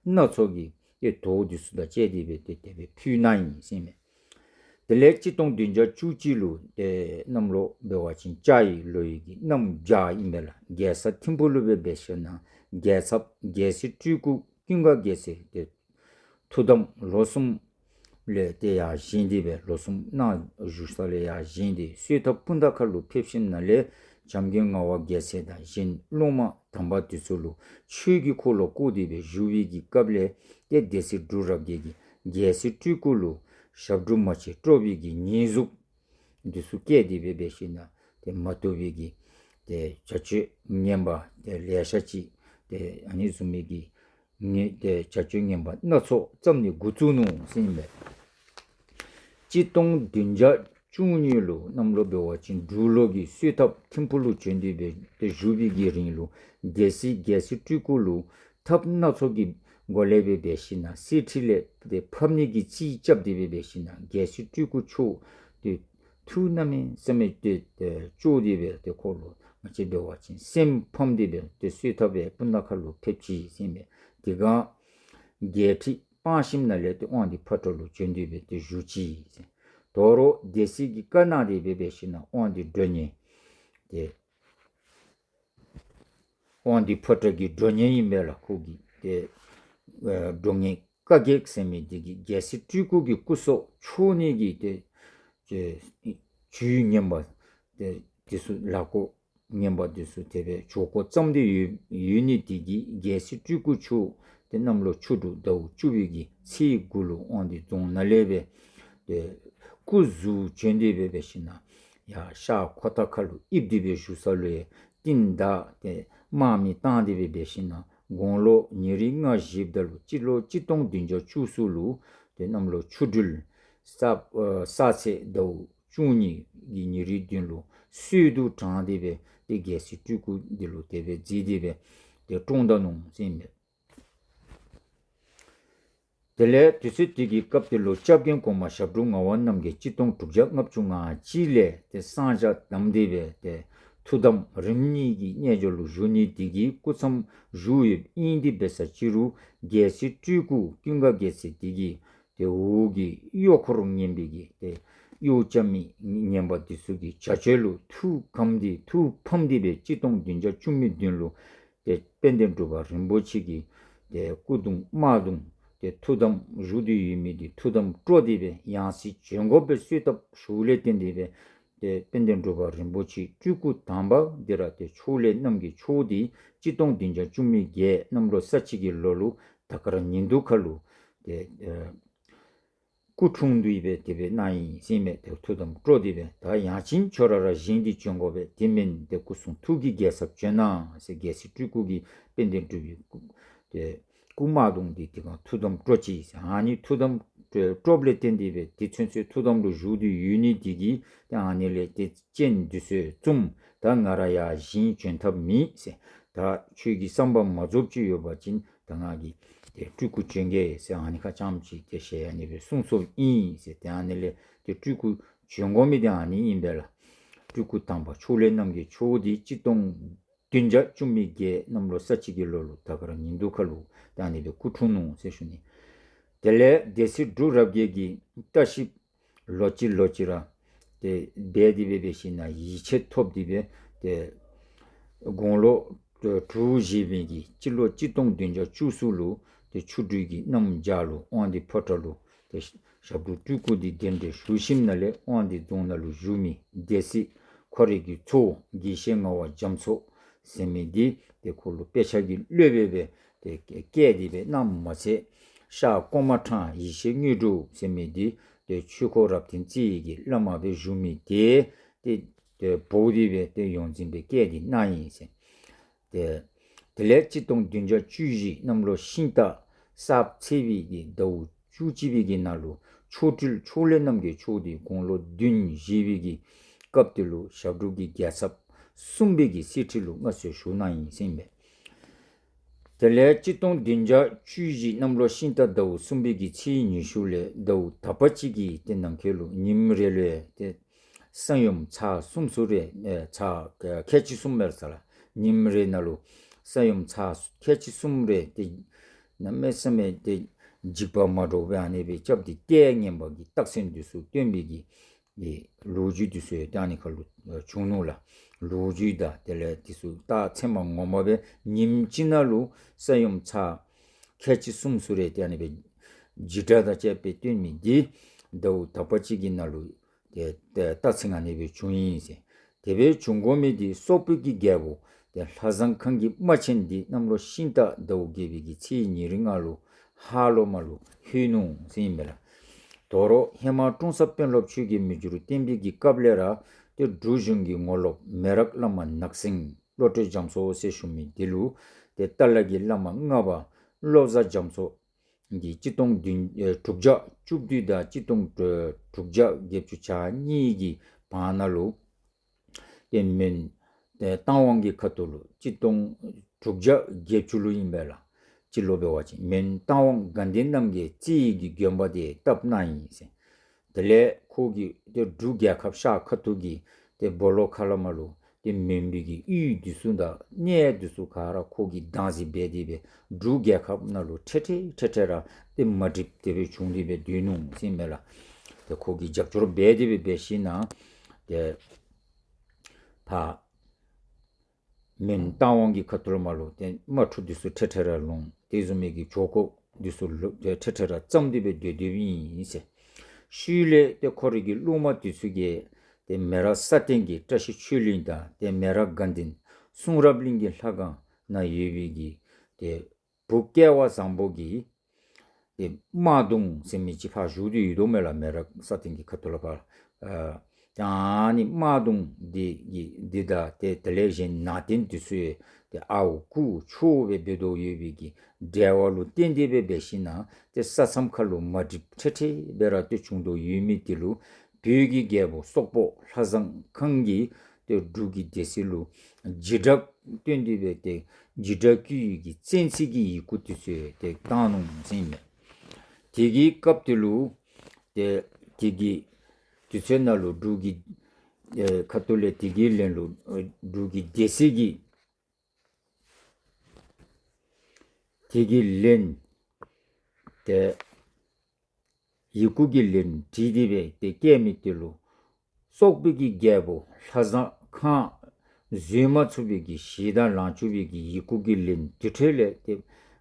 སྣ་ཚོགས་ཀྱི་ཏེ་དོས་འདི་ཚུ་དང་བཅས་ཏེ་སྦེ་ཏེ་དེ་སྦེ་ཕུལ་གནང་ཡི་ཟེར་མས། དེ་ལས་གཅིག་སྟོང་བདུན་བརྒྱ་བཅུ་གཅིག་ལུ་ཏེ་གནམ་ལོ་འབད་བ་ཅིན་ལྕགས་ཡོས་ལོ་ཡི་གི་གནམ་བྱཱར་ཨིན་པས་ལགས། རྒྱལ་ས་ཐིམ་ཕུ་ལུ་སྦེ་འབད་ཞིན་ན་རྒྱལ་ཚབ་རྒྱལ་སྲས་སྤྲུལ་སྐུ་ཀུན་དགའ་རྒྱལ་མཚན་ཏེ་ཐུགས་དམ་ལོ་གསུམ་ལས་ཏེ་ཡར་བཞེངས་ཏེ་སྦེ་ལོ་གསུམ་ནང་བཞུགས་ས་ལས་ཡར་བཞེངས་ཏེ་གསོལ་ཐབ་སྤུངས་ཐང་ཁ་ལུ་ཕེབས་ཞིནམ་ལས་བྱམས་མགོན་ངག་དབང་རྒྱལ་མཚན་དང་གཞན་སློབ་མ་དམ་པ་དེ་ཚུ་ལུ་ཆོས་ཀྱི་འཁོར་ལོ་བསྐོར་ཏེ་སྦེ་བཞུགས་པའི་གི་སྐབས་ལས་ཏེ་སྡེ་སྲིད་འབྲུག་རབ་རྒྱས་ཀྱིས་རྒྱལ་སྲས་སྤྲུལ་སྐུ་ལུ་ཞབས་དྲུང་མ་ཆེན་དཀྲོགས་པའི་གི་ཉེས་འཛུགས་འདི་ཚུ་བཀལ་ཏེ་སྦེ་འབད་ཞིན་ན་ཏེ་མ་བཏུབ་པའི་གི་ཏེ་བྱ་སྤྱོད་ངན་པ་ཏེ་ལེ་ཤ་ཅིག་ཏེ་ཨ་ནི་བཟུམ་མའི་གི་ངན་ཏེ་བྱ་སྤྱོད་ངན་པ་སྣ་ཚོགས་བརྩམ་ནི་འགོ་བཙུགས་ནུག་ཟེར་ཨིན་པས། གཅིག་སྟོང་བདུན་བརྒྱ་བཅུ་གཉིས་ལུ་གནམ་ལོ་འབད་བ་ཅིན་འབྲུག་ལོ་གི་གསོལ་ཐབ་ཐིམ་ཕུ་ལུ་བྱོན་ཏེ་སྦེ་ཏེ་བཞུགས་པའི་གི་རིང་ལུ་སྡེ་སྲིད་རྒྱལ་སྲས་སྤྲུལ་སྐུ་ལུ་ཐབས་སྣ་ཚོགས་ཀྱི་སྒོ་ལས་སྦེ་འབད་ཞིན་ན་གསེར་ཁྲི་ལས་ཏེ་ཕབ་ནི་གི་རྩིས་རྐྱབ་སྟེ་སྦེ་འབད་ཞིན་ན་རྒྱལ་སྲས་སྤྲུལ་སྐུ་མཆོག་ཏེ་ཐུགས་གནམ་མེད་ས་མེད་ཏེ་ཏེ་སྐྱོ་སྟེ་སྦེ་ཏེ་ཁོ་ལུ་ང་བཅས་འབད་བ་ཅིན་སེམས་ཕམ་སྟེ་སྦེ་ཏེ་གསོལ་ཐབ་སྦེ་སྤུངས་ཐང་ཁ་ལུ་ཕེབས་ཅི་ཟེར་ཨིན་པས། དེ་སྒང་རྒྱལ་ཁྲི་སྤངས་ཞིནམ་ལས་ཏེ་དབང་འདུས་ཕོ་བྲང་ལུ་བྱོན་ཏེ་སྦེ་ཏེ་བཞུགས་ཅི་ཟེར། དོ་རུང་སྡེ་སྲིད་ཀྱིས་བཀའ་གནང་སྟེ་སྦེ་འབད་ཞིན་ན་དབང་འདུས་མགྲོན་གཉེར་ཏེ་དབང་འདུས་ཕོ་བྲང་གི་མགྲོན་གཉེར་ཨིན་པས་ལགས། ཁོ་གིས་ཏེ་ཨེ་མགྲོན་གཉེར་ བཀའ་བརྒྱད་ཟེར་མི་འདི་གིས་རྒྱལ་སྲས་སྤྲུལ་སྐུ་གི་སྐུ་སྲོག་འཕྲོག་ནི་གི་ཏེ་ཏེ་ཇུས་ངན་པ་ཏེ་འདི་ཚུ་ལཱ་འགོ་ངན་པ་འདི་ཚུ་དེ་སྦེ་འགྱོ་འགོ་བརྩམས་ཏེ་ཡོད་ཡོད་ནི་འདི་གིས་རྒྱལ་སྲས་སྤྲུལ་སྐུ་མཆོག་ཏེ་གནམ་ལོ་ཆུ་འབྲུག་ཟླཝ་བཅུ་པའི་གི་ཚེས་དགུ་ལུ་དབང་འདུས་རྫོང་ནང་ལས་སྦེ་ཏེ་སྐུ་གཟུགས་བྱོན་ཏེ་སྦེ་འབད་ཞིན་ན་ཡར་ཤར་ཁོ་ཐང་ཁ་ལུ་ཡིབ་སྟེ་སྦེ་བཞུགས་ས་ལུ་ཡང་རྟིང་བདའ་ཏེ་དམག་མི་བཏང་སྟེ་སྦེ་འབད་ཞིན་ན་དགུང་ལོ་ཉེར་ལྔ་བཞེསཔ་ད་ལུ་སྤྱི་ལོ་གཅིག་སྟོང་བདུན་བརྒྱ་བཅུ་གསུམ་ལུ་ཏེ་གནམ་ལོ་ཆུ་སྦྲུལ་ས་ཨ་ས་ཚེས་ཟླཝ་བཅུ་གཉིས་ཀྱི་ཉེར་བདུན་ལུ་གསོལ་དུ་དྲངས་ཏེ་སྦེ་ཏེ་རྒྱལ་སྲས་སྤྲུལ་སྐུ་འདི་ལུ་དེ་སྦེ་མཛད་དེ་སྦེ་ཏེ་བཀྲོངས་ད་ནུག་ཟེར་ཨིན་པས། དེ་ལས་དུས་ཚོད་དེ་གི་སྐབས་དེ་ལུ་སྐྱབས་མགོན་གོང་མ་ཞབས་དྲུང་ངག་དབང་རྣམ་རྒྱལ་གཅིག་སྟོང་དྲུག་བརྒྱ་ལྔ་བཅུ་ང་གཅིག་ལས་ཏེ་གསང་རྒྱ་བསྡམས་ཏེ་སྦེ་ཏེ་ཐུགས་དམ་རིམ་གཉིས་ཀྱི་རྣལ་འབྱོར་ལུ་བཞུགས་ནི་དེ་གིས་སྐུ་མཚམས་བཞུགས་ཡོདཔ་ཨིན། དེ་འབད་ས་ཅིག་རུང་རྒྱལ་སྲས་སྤྲུལ་སྐུ་ཀུན་དགའ་རྒྱལ་མཚན་དེ་གིས་ཏེ་འོག་གི་གཡོག་འཁོར་ངན་པའི་གི་ཏེ་གཡོག་རྐྱབ་མི་ངན་པ་འདི་ཚུ་གི་བྱ་སྤྱོད་ལུ་ཐུགས་ཁམས་ཏེ་ཐུགས་ཕམ་སྟེ་སྦེ་གཅིག་སྟོང་བདུན་བརྒྱ་བཅུ་མེད་བདུན་ལུ་ཏེ་དཔལ་ལྡན་འབྲུག་པ་རིན་པོ་ཆེ་གིས་ཏེ་སྐུ་གདུང་དམར་གདུང་ཏེ་ཐུགས་དམ་བཞུགས་ཏེ་ཡོད་མི་འདི་ཐུགས་དམ་དཀྲོགས་ཏེ་སྦེ་ཡང་སྲིད་བྱོན་དགོ་པའི་གསོལ་ཐབ་ཞུཝ་ལས་བརྟེན་ཏེ་སྦེ་ཏེ་དཔལ་ལྡན་འབྲུག་པ་རིན་པོ་ཆེ་སྤྲུལ་སྐུ་དང་པ་འདི་ར་ཏེ་ཕྱོགས་ལས་རྣམ་རྒྱལ་མཆོག་འདི་གཅིག་སྟོང་བདུན་བརྒྱ་བཅུ་མེད་བརྒྱད་གནམ་ལོ་ས་བྱི་གི་ལོ་ལུ་དར་དཀར་ཉིན་དུ་ཁ་ལུ་ཏེ་ཨེ་སྐུ་འཁྲུངས་ཏེ་སྦེ་དེ་སྦེ་གནང་ཡི་ཟེར་མས། ཏེ་ཐུགས་དམ་དཀྲོགས་ཏེ་སྦེ་ད་ཡང་ཅིན་ཁྱོད་ར་ར་བཞེངས་ཏེ་བྱོན་དགོ་པས། དེ་མེན་ཏེ་སྐུ་གསུང་ཐུགས་ཀྱི་རྒྱལ་ཚབ་བྱོན་གནང་ཟེར་རྒྱལ་སྲས་སྤྲུལ་སྐུ་གིས་དཔལ་ལྡན་འབྲུག་པའི་སྐུ་ཏེ་སྐུ་དམར་གདུང་འདི་དེ་སྒང་ཐུགས་དམ་དཀྲོག་ཅི་ཟེར། ཨ་ནི་ཐུགས་དམ་དཀྲོགས་པ་ལས་བརྟེན་ཏེ་སྦེ་དེ་ཚུན་ཚོད་ཐུགས་དམ་ལུ་བཞུགས་ཏེ་ཡོད་ནི་དེ་གིས་ཏེ་ཨ་ནི་ལས་ཏེ་སྤྱན་འདི་ཚུ་བཙུམས། ད་ང་ར་ཡར་བཞེངས་བྱོན་ཐབས་མེད་ཟེར། ད་ཁྱོད་ཀྱི་བསམ་པ་མ་རྫོགསཔ་ཅིག་ཡོད་པ་ཅིན་ད་ང་གིས་ཏེ་སྤྲུལ་སྐུ་བྱོན་གེ་ཟེར་ཨ་ནི་ཁ་རྐྱངམ་ཅིག་ཏེ་ཞལ་ཨ་ནི་སྦེ་གསུངས་སོཔ་ཨིན་ཟེར། ཏེ་ཨ་ནི་ལས་ཏེ་སྤྲུལ་སྐུ་བྱོན་དགོ་མི་འདི་ཨ་ནི་ཨིན་པས་ལགས། སྤྲུལ་སྐུ་དང་པ་ཕྱོགས་ལས་རྣམ་རྒྱལ་མཆོག་འདི་གཅིག་སྟོང་བདུན་བརྒྱ་བཅུ་མེད་བརྒྱད་གནམ་ལོ་ས་བྱི་གི་ལོ་ལུ་དར་དཀར་ཉིན་དུ་ཁ་ལུ་ཏེ་ཨ་ནི་སྦེ་སྐུ་འཁྲུངས་ནུག་ཟེར་ཞུ་ནི། དེ་ལས་སྡེ་སྲིད་འབྲུག་རབ་རྒྱས་ཀྱིས་ལྟ་ཞིབ་ལོ་གཅིག་ལོ་གཅིག་ར་ཏེ་འབད་དེ་སྦེ་འབད་ཞིན་ན་ཡིད་ཆེས་ཐོབ་སྟེ་སྦེ་ཏེ་དགུང་ལོ་དྲུག་བཞེས་པའི་གི་སྤྱི་ལོ་གཅིག་སྟོང་བདུན་བརྒྱ་བཅུ་གསུམ་ལུ་ཏེ་ཆུ་སྦྲུལ་གྱི་གནམ་བྱཱར་ལུ་དབང་འདུས་ཕོ་བྲང་ལུ་ཏེ་ཞབས་དྲུང་སྤྲུལ་སྐུ་འདི་གདན་འདྲེན་ཞུ་ཞིནམ་ལས་དབང་འདུས་རྫོང་ནང་ལུ་བཞུགས་མི་སྡེ་སྲིད་ཁོ་རའི་གི་ཚ་བོ་དགེ་བཤེས་ངག་དབང་རྒྱ་མཚོ་ཟེར་མི་འདི་ཏེ་ཁོ་ལུ་དཔེ་ཆ་གི་སློབ་དཔོན་སྦེ་ཏེ་བསྐོས་ཏེ་སྦེ་གནངམ་མ་ཚད་ཤར་ཀོ་མ་ཕྲང་ཡེ་ཤེས་དངོས་གྲུབ་ཟེར་མི་འདི་ཏེ་ཆོས་འཁོར་རབ་བརྟན་རྩེ་གི་བླ་མ་སྦེ་བཞུགས་མི་འདི་ཏེ་ཏེ་འབོ་སྟེ་སྦེ་ཏེ་ཡོངས་འཛིན་སྦེ་བསྐོས་ཏེ་གནང་ཡི་ཟེར། ཏེ་དེ་ལས་གཅིག་སྟོང་བདུན་བརྒྱ་བཅུ་བཞི་གནམ་ལོ་ཤིང་སྟག་ས་བབ་ཚེས་པའི་གི་ཟླཝ་བཅུ་གཅིག་པའི་གི་ནང་ལུ་མཆོག་སྤྲུལ་ཕྱོགས་ལས་རྣམ་རྒྱལ་མཆོག་འདི་དགུང་ལོ་བདུན་བཞེས་པའི་གི་སྐབས་དེ་ལུ་ཞབས་དྲུང་གི་རྒྱལ་ཚབ་གསུམ་པའི་གི་གསེར་ཁྲི་ལུ་མངའ་གསོལ་ཞུ་གནང་ཡི་ཟེར་ཨིན་པས། དེ་ལས་གཅིག་སྟོང་བདུན་བརྒྱ་བཅུ་བཞི་གནམ་ལོ་ཤིང་སྟག་ཟླཝ་གསུམ་པའི་གི་ཚེས་ཉི་ཤུ་ལས་ཟླཝ་དག་པ་ཅིག་གི་ཏེ་ནང་འཁོད་ལུ་ཉིནམ་རེ་ལུ་ཏེ་ས་ཡོམ་ཚར་གསུམ་ཚུ་རེ་ཨེ་ཚར་ཁལ་གཅིག་གསུམ་མེར་ས་ལ་ཉིནམ་རེ་ནང་ལུ་ས་ཡོམ་ཚར་ཁལ་གཅིག་གསུམ་རེ་ཏེ་གནམ་མེད་ས་མེད་ཏེ་འཇིགས་པ་མ་འདྲཝ་སྦེ་ཨ་ནི་སྦེ་རྐྱབ་སྟེ་ལྟས་ངན་པ་གི་རྟགས་མཚན་འདི་ཚུ་སྟོན་པའི་གི་ལོ་རྒྱུས་འདི་ཚུ་ཡང་ཏེ་ཨ་ནི་ཁ་ལུ་བྱུང་ནུག་ལགས། ལོ་རྒྱུས་དང་དེ་ལས་འདི་ཚུ་རྟགས་མཚན་མ་ངོ་མ་སྦེ་ཉིནམ་གཅིག་ནང་ལུ་ས་ཡོམ་ཚར་ཁལ་གཅིག་གསུམ་ཚུ་རེ་ཏེ་ཨ་ནི་སྦེ་འཇིགས་སྐྲག་དང་བཅས་པའི་སྟོན་མི་འདི་ཟླཝ་དག་པ་ཅིག་གི་ནང་ལུ་ཏེ་ཏེ་རྟགས་མཚན་ཨ་ནི་སྦེ་བྱུང་ཡི་ཟེར། དེ་སྦེ་བྱུང་དགོ་མི་འདི་སོག་པོའི་གི་རྒྱལ་པོ་ཏེ་ལྷ་བཟང་ཁང་གི་དམག་ཆེན་འདི་གནམ་ལོ་ཤིང་སྟག་ཟླཝ་བརྒྱད་པའི་གི་ཚེས་ཉེར་ལྔ་ལུ་ཧ་ལོ་མ་ལུ་ལྷོད་ནུག་ཟེར་ཨིན་པས་ལགས། དོ་རུང་ཧེ་མ་ཀྲོང་གསར་དཔོན་སློབ་ཆོས་རྒྱལ་མི་འགྱུར་བརྟན་པའི་གི་སྐབས་ལས་ར་ཏེ་འབྲུག་གཞུང་གི་ངོ་ལོག་མེ་རག་བླ་མ་ནག་སེང་བློ་གྲོས་རྒྱ་མཚོ་ཟེར་ཞུ་མི་འདི་ལུ་ཏེ་ཏཱ་ལ་གི་བླ་མ་ལྔ་པ་བློ་བཟང་རྒྱ་མཚོ་གིས་གཅིག་སྟོང་བདུན་ཨེ་དྲུག་བརྒྱ་བཅུ་བདུན་དང་གཅིག་སྟོང་དྲུག་བརྒྱ་བརྒྱད་ཅུ་གྱ་གཉིས་ཀྱི་བར་ན་ལུ་ཏེ་མོན་ཏེ་རྟ་དབང་གི་ཁ་ཐུག་ལུ་གཅིག་སྟོང་དྲུག་བརྒྱ་བརྒྱད་ཅུ་ལུ་ཨིན་པས་ལགས། སྤྱི་ལོ་འབད་བ་ཅིན་མོན་རྟ་དབང་དགའ་ལྡན་རྣམ་རྒྱལ་རྩེ་གི་དགོན་པ་འདི་བཏབ་གནང་ཡི་ཟེར། དེ་ལས་ཁོ་གིས་ཏེ་འབྲུག་རྒྱལ་ཁབ་ཤར་ཁ་ཐུག་གི་ཏེ་སྦོ་ལོགས་ཁ་ལས་མར་ལུ་ཏེ་མོན་པའི་གི་གཡུས་འདི་ཚུ་དང་གནས་འདི་ཚུ་ག་ར་ཁོ་གིས་བདག་འཛིན་འབད་དེ་སྦེ་འབྲུག་རྒྱལ་ཁབ་ནང་ལུ་འཕྲལ་འཕྲལ་འཕྲལ་འཕྲལ་ར་ཏེ་མ་འགྲིགཔ་དེ་སྦེ་བྱུང་སྟེ་སྦེ་སྡོད་ནུག་ཟེར་ཨིན་པས་ལགས། ཏེ་ཁོ་གིས་རྒྱབ་སྐྱོར་འབད་དེ་སྦེ་འབད་ཞིན་ན་ཏེ་ཕར་མོན་རྟ་དབང་གི་ཁ་ཐུག་ལས་མར་ལུ་ཏེ་དམག་འཁྲུག་འདི་ཚུ་འཕྲལ་འཕྲལ་ར་ལང་། དེ་བཟུམ་མའི་གི་ཇོ་ཁོ་ འདི་ཚུ་ལུ་ཏེ་ཁྲེ་ཁྲེ་ར་བརྩམས་ཏེ་སྦེ་སྡོད་སྡོདཔ་ཨིན་ཟེར། ཤུལ་ལས་ཏེ་ཁོ་རའི་གི་སློབ་མ་འདི་ཚུ་གིས་ཏེ་མེ་རག་ས་སྟེང་གི་བཀྲ་ཤིས་ཆོས་གླིང་དང་ཏེ་མེ་རག་དགའ་ལྡན་གསུང་རབ་གླིང་གི་ལྷ་ཁང་ནང་ཡོད་པའི་གི་ཏེ་བུ་སྐལ་བ་བཟང་པོ་གིས་ཏེ་དམར་གདུང་ཟེར་མི་ཅིག་ཕར་བཞུགས་ཏེ་ཡོད་དོ་མས་ལགས། མེ་རག་ས་སྟེང་གི་ཁ་ཐུག་ལུ་ཕར་ཨ་ཨ་ནི་དམར་གདུང་འདི་གི་འདི་དང་ཏེ་དེ་ལས་གཞན་ནང་རྟེན་འདི་ཚུ་ཡང་ཏེ་ཨརཝ་རྐུ་འཕྱོག་སྦེ་འབད་དོ་ཡོད་པའི་གི་འབྲེལ་བ་ལུ་བརྟེན་ཏེ་སྦེ་འབད་ཞིན་ན་ཏེ་ས་མཚམས་ཁར་ལུ་མ་འགྲིགཔ་འཕྲལ་འཕྲལ་སྦེ་ར་ཏེ་བྱུང་དོ་ཡོད་མི་འདི་ལུ་བོད་ཀྱི་རྒྱལ་པོ་སོག་པོ་ལྷ་བཟང་ཁང་གིས་ཏེ་འབྲུག་གི་སྡེ་སྲིད་ལུ་འཇིགས་སྐྲག་བཏོན་ཏེ་སྦེ་ཏེ་འཇིགས་སྐྲག་བསྐུལ་ནི་གི་བཙན་ཚིག་གི་ཡི་གུ་འདི་ཚུ་ཡང་ཏེ་བཏང་ནུག་ཟེར་ཨིན་མས། དེ་གི་སྐབས་དེ་ལུ་ཏེ་དེ་གི་དུས་ཚོད་ནང་ལུ་འབྲུག་གི་ཨེ་ཁ་ཐུག་ལས་དེ་གི་ལན་ལུ་ཨེ་འབྲུག་གི་སྡེ་སྲིད་ཀྱིས་དེ་གི་ལན་ཏེ་ཡི་གུ་གི་ལན་བྲིས་ཏེ་སྦེ་ཏེ་བསྐྱལ་མི་དེ་ལུ་སོག་པོའི་གི་རྒྱལ་པོ་ལྷ་བཟང་ཁང་བཟོད་མ་ཚུགས་པའི་གི་ཞེ་སྡང་ལང་བཅུག་པའི་གི་ཡི་གུ་གི་ལན་དེ་འཕྲལ་ལས་ཏེ་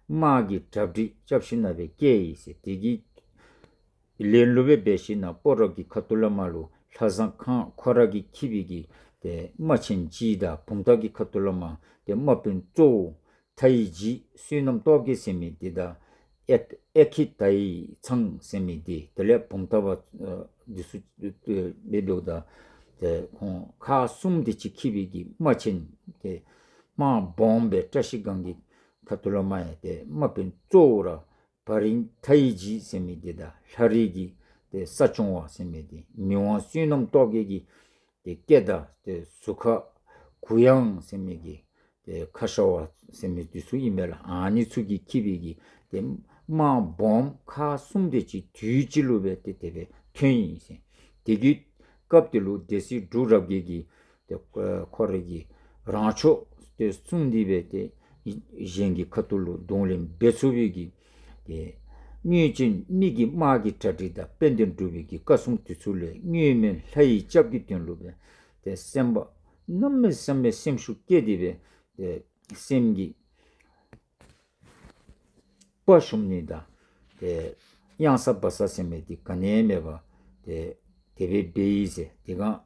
དམག་གི་གྲ་སྒྲིག་རྐྱབ་ཞིན་ན་སྦེ་བསྐྱལ་ཡི་ཟེར། དེ་གི་ལན་ལུ་སྦེ་འབད་ཞིན་ན་སྤ་རོ་གི་ཁ་ཐུག་ལས་མར་ལུ་ལྷ་བཟང་ཁང་ཁོ་ར་གིས་འཁྱིད་པའི་གི་ཏེ་དམག་ཆེན་ཅིག་དང་བུམ་ཐང་གི་ཁ་ཐུག་ལས་མར་ཏེ་དམག་དཔོན་གཙོ་བོ་མཐའ་ཡི་ཇི་བསོད་ནམས་སྟོབས་རྒྱས་ཟེར་མི་འདི་དང་ཨེ་ཨེ་ཁི་དའི་ཚང་ཟེར་མི་འདི་དེ་ལས་བུམ་ཐང་པ་ཨ་འདི་ཚུ་ཨེ་འབདཝ་ད་ཏེ་ཁོང་ཁག་གསུམ་དེ་ཅིག་འཁྱིད་པའི་གི་དམག་ཆེན་ཏེ་དམག་སྦོམ་སྦེ་བཀྲ་ཤིས་སྒང་གི་ཁ་ཐུག་ལས་མར་ཡང་ཏེ་དམག་དཔོན་གཙོ་བོ་ར་བ་རིང་མཐའ་ཡི་ཇི་ཟེར་མི་འདི་དང་ལྷ་རི་གི་ཏེ་ས་སྐྱོང་བ་ཟེར་མི་འདི་མི་དབང་བསོད་ནམས་སྟོབས་རྒྱས་ཀྱི་ཏེ་སྐད་དང་ཏེ་ཟུར་ཁ་གུ་ཡངས་ཟེར་མི་གི་ཏེ་ཁ་ཤ་བ་ཟེར་མི་འདི་ཚུ་ཨིན་མས་ལགས། ཨ་ནི་ཚུ་གིས་འཁྱིད་པའི་གི་ཏེ་དམག་སྦོམ་ཁག་གསུམ་དེ་ཅིག་དུས་གཅིག་ལུ་སྦེ་ཏེ་དེ་སྦེ་ཐོན་ཡི་ཟེར། དེ་གི་སྐབས་དེ་ལུ་སྡེ་སྲིད་འབྲུག་རབ་རྒྱས་ཀྱིས་ཏེ་ཁོ་རའི་གི་རང་ཕྱོགས་ཏེ་བསྲུང་སྟེ་སྦེ་ཏེ་གཞན་གྱི་ཁ་ཐུག་ལུ་གདོང་ལེན་འབད་ཚུགས་པའི་གི་ཏེ་དངོས་ཅན་མི་གི་དམག་གི་གྲ་སྒྲིག་དང་དཔལ་ལྡན་འབྲུག་པའི་གི་བཀའ་སྲུང་དེ་ཚུ་ལས་དངོས་མེད་ལྷ་ཡི་སྐྱབས་ཀྱི་དོན་ལུ་སྦེ་ཏེ་སེམས་པ་གནམ་མེད་ས་མེད་སེམས་ཤུགས་བསྐྱེད་དེ་སྦེ་ཏེ་སེམས་ཀྱི་དཔའ་ཞུམ་ནི་དང་ཏེ་གཡང་ས་བ་ས་ཟེར་མི་འདི་ག་ནི་ཡང་མེད་པར་ཏེ་དེ་སྦེ་འབད་ཡི་ཟེར། དེ་སྒང་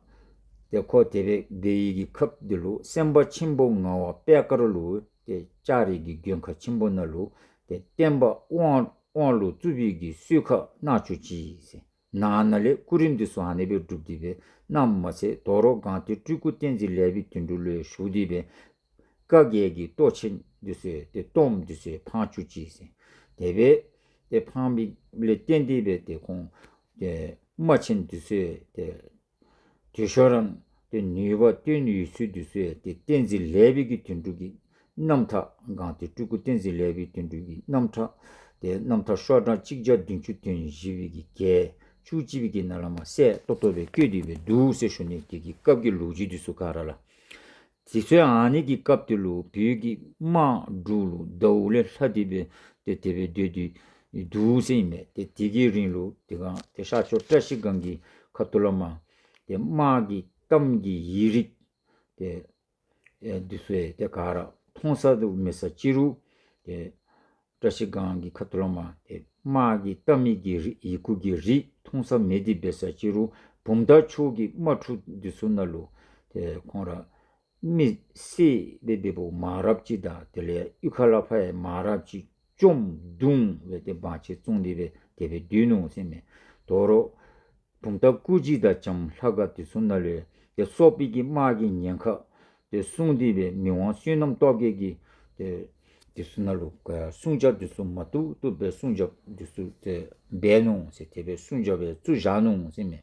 ཏེ་ཁོ་དེ་སྦེ་འབད་ཡི་གི་སྐབས་འདི་ལུ་སེམས་དཔའ་ཆེན་པོ་ངག་དབང་པད་དཀར་ལུ་ཏེ་ལྕགས་རི་གི་མགོན་ཁང་ཆེན་པོ་ནང་ལུ་ཏེ་བསྟན་པ་དབང་དབང་ལུ་བཙུགས་པའི་གི་གསོལ་ཁ་གནང་བཅུག་ཅིག་ཟེར། ནང་ན་ལས་སྐུ་རིམ་འདི་ཚུ་ཨ་ནི་སྦེ་སྒྲུབ་སྟེ་སྦེ་གནངམ་མ་ཚད་དོ་རུང་སྒང་སྟེང་སྤྲུལ་སྐུ་བསྟན་འཛིན་ལེགས་པའི་དོན་གྲུབ་ལུ་ཞུ་སྟེ་སྦེ་བཀའ་བརྒྱད་ཀྱི་གཏོར་ཆེན་འདི་ཚུ་ཏེ་གཏོརམ་འདི་ཚུ་འཕང་བཅུག་ཅིག་ཟེར། དེ་སྦེ་ཏེ་འཕངམ་ལས་བརྟེན་ཏེ་སྦེ་ཏེ་ཁོང་ཏེ་དམག་ཆེན་འདི་ཚུ་ཏེ་དེ་ཤུལ་ར་ཏེ་ནུས་པ་བཏོན་ཡོད་ཚུལ་འདི་ཚུ་ཡང་ཏེ་བསྟན་འཛིན་ལེགས་པའི་གི་དོན་གྲུབ་ཀྱི་རྣམ་ཐར་སྒང་ཏེ་སྤྲུལ་སྐུ་བསྟན་འཛིན་ལེགས་པའི་དོན་གྲུབ་ཀྱི་རྣམ་ཐར་ཏེ་རྣམ་ཐར་ཤོག་གྲངས་གཅིག་བརྒྱ་བདུན་ཅུ་དོན་བཞི་པའི་གི་གྱལ་བཅུ་གཅིག་པའི་གི་ནང་ལས་མར་གསལ་ཏོག་ཏོ་སྦེ་བཀོད་དེ་སྦེ་འདུག་ཟེར་ཞུ་ནི། དེ་གི་སྐབས་ཀྱི་ལོ་རྒྱུས་འདི་ཚུ་ག་ར་ལགས། དེ་ཚུ་ཨ་ནི་གི་སྐབས་དེ་ལུ་བོད་ཀྱི་དམག་འབྲུག་ལུ་ཟླཝ་ལས་ལྷག་སྟེ་སྦེ་ཏེ་དེ་སྦེ་སྡོད་དེ་འདུག་ཟེར་ཨིན་མས། ཏེ་དེ་གི་རིང་ལུ་དེ་སྒང་ཏེ་ཤར་ཕྱོགས་བཀྲ་ཤིས་སྒང་གི་ཁ་ཐུག་ལས་མར་ཏེ་དམག་གི་གཏམ་གྱི་ཡིག་རིགས་ཏེ་ཨེ་འདི་ཚུ་ཡང་ཏེ་ག་ར་མཐོང་ས་དུ་མེད་ས་ཅིག་རུང་ཏེ་བཀྲ་ཤིས་སྒང་གི་ཁ་ཐུག་ལས་མར་ཏེ་དམག་གི་གཏམ་ཡིག་གི་རིགས་ཡི་གུ་གི་རིགས་མཐོང་ས་མེད་དེ་འབད་ས་ཅིག་རུང་བུམ་ཐང་ཕྱོགས་ཀྱི་དམག་འཁྲུག་འདི་ཚུ་ནང་ལུ་ཏེ་ཁོང་ར་མི་བསད་སྦེ་འབདཝ་མང་རབས་ཅིག་དང་དེ་ལས་གཡུས་ཁ་ལས་ཕར་ཡང་མང་རབས་ཅིག་བཅོམ་བརྡུང་སྦེ་ཏེ་བང་ཆེན་བཙོང་སྟེ་སྦེ་དེ་སྦེ་སྡོད་ནུག་ཟེར་མས། དོ་རུང་བུམ་ཐང་སྐུ་རྗེས་དང་བྱམས་ལྷ་དགའ་དེ་ཚུ་ནང་ལུ་ཏེ་སོག་པོའི་གི་དམག་གི་ཉེན་ཁ་ཏེ་སྲུང་སྟེ་སྦེ་མི་དབང་བསོད་ནམས་སྟོབས་རྒྱས་ཀྱིས་ཏེ་དེ་ཚུ་ནང་ལུ་ཨ་སྲུང་སྐྱོབ་དེ་ཚུ་མ་བཏུབ་བཏུབ་སྦེ་སྲུང་སྐྱོབ་དེ་ཚུ་ཏེ་འབད་ནུག་ཟེར། དེ་སྦེ་སྲུང་སྐྱོབ་སྦེ་བཙུགས་བཞག་ནུག་ཟེར་མས།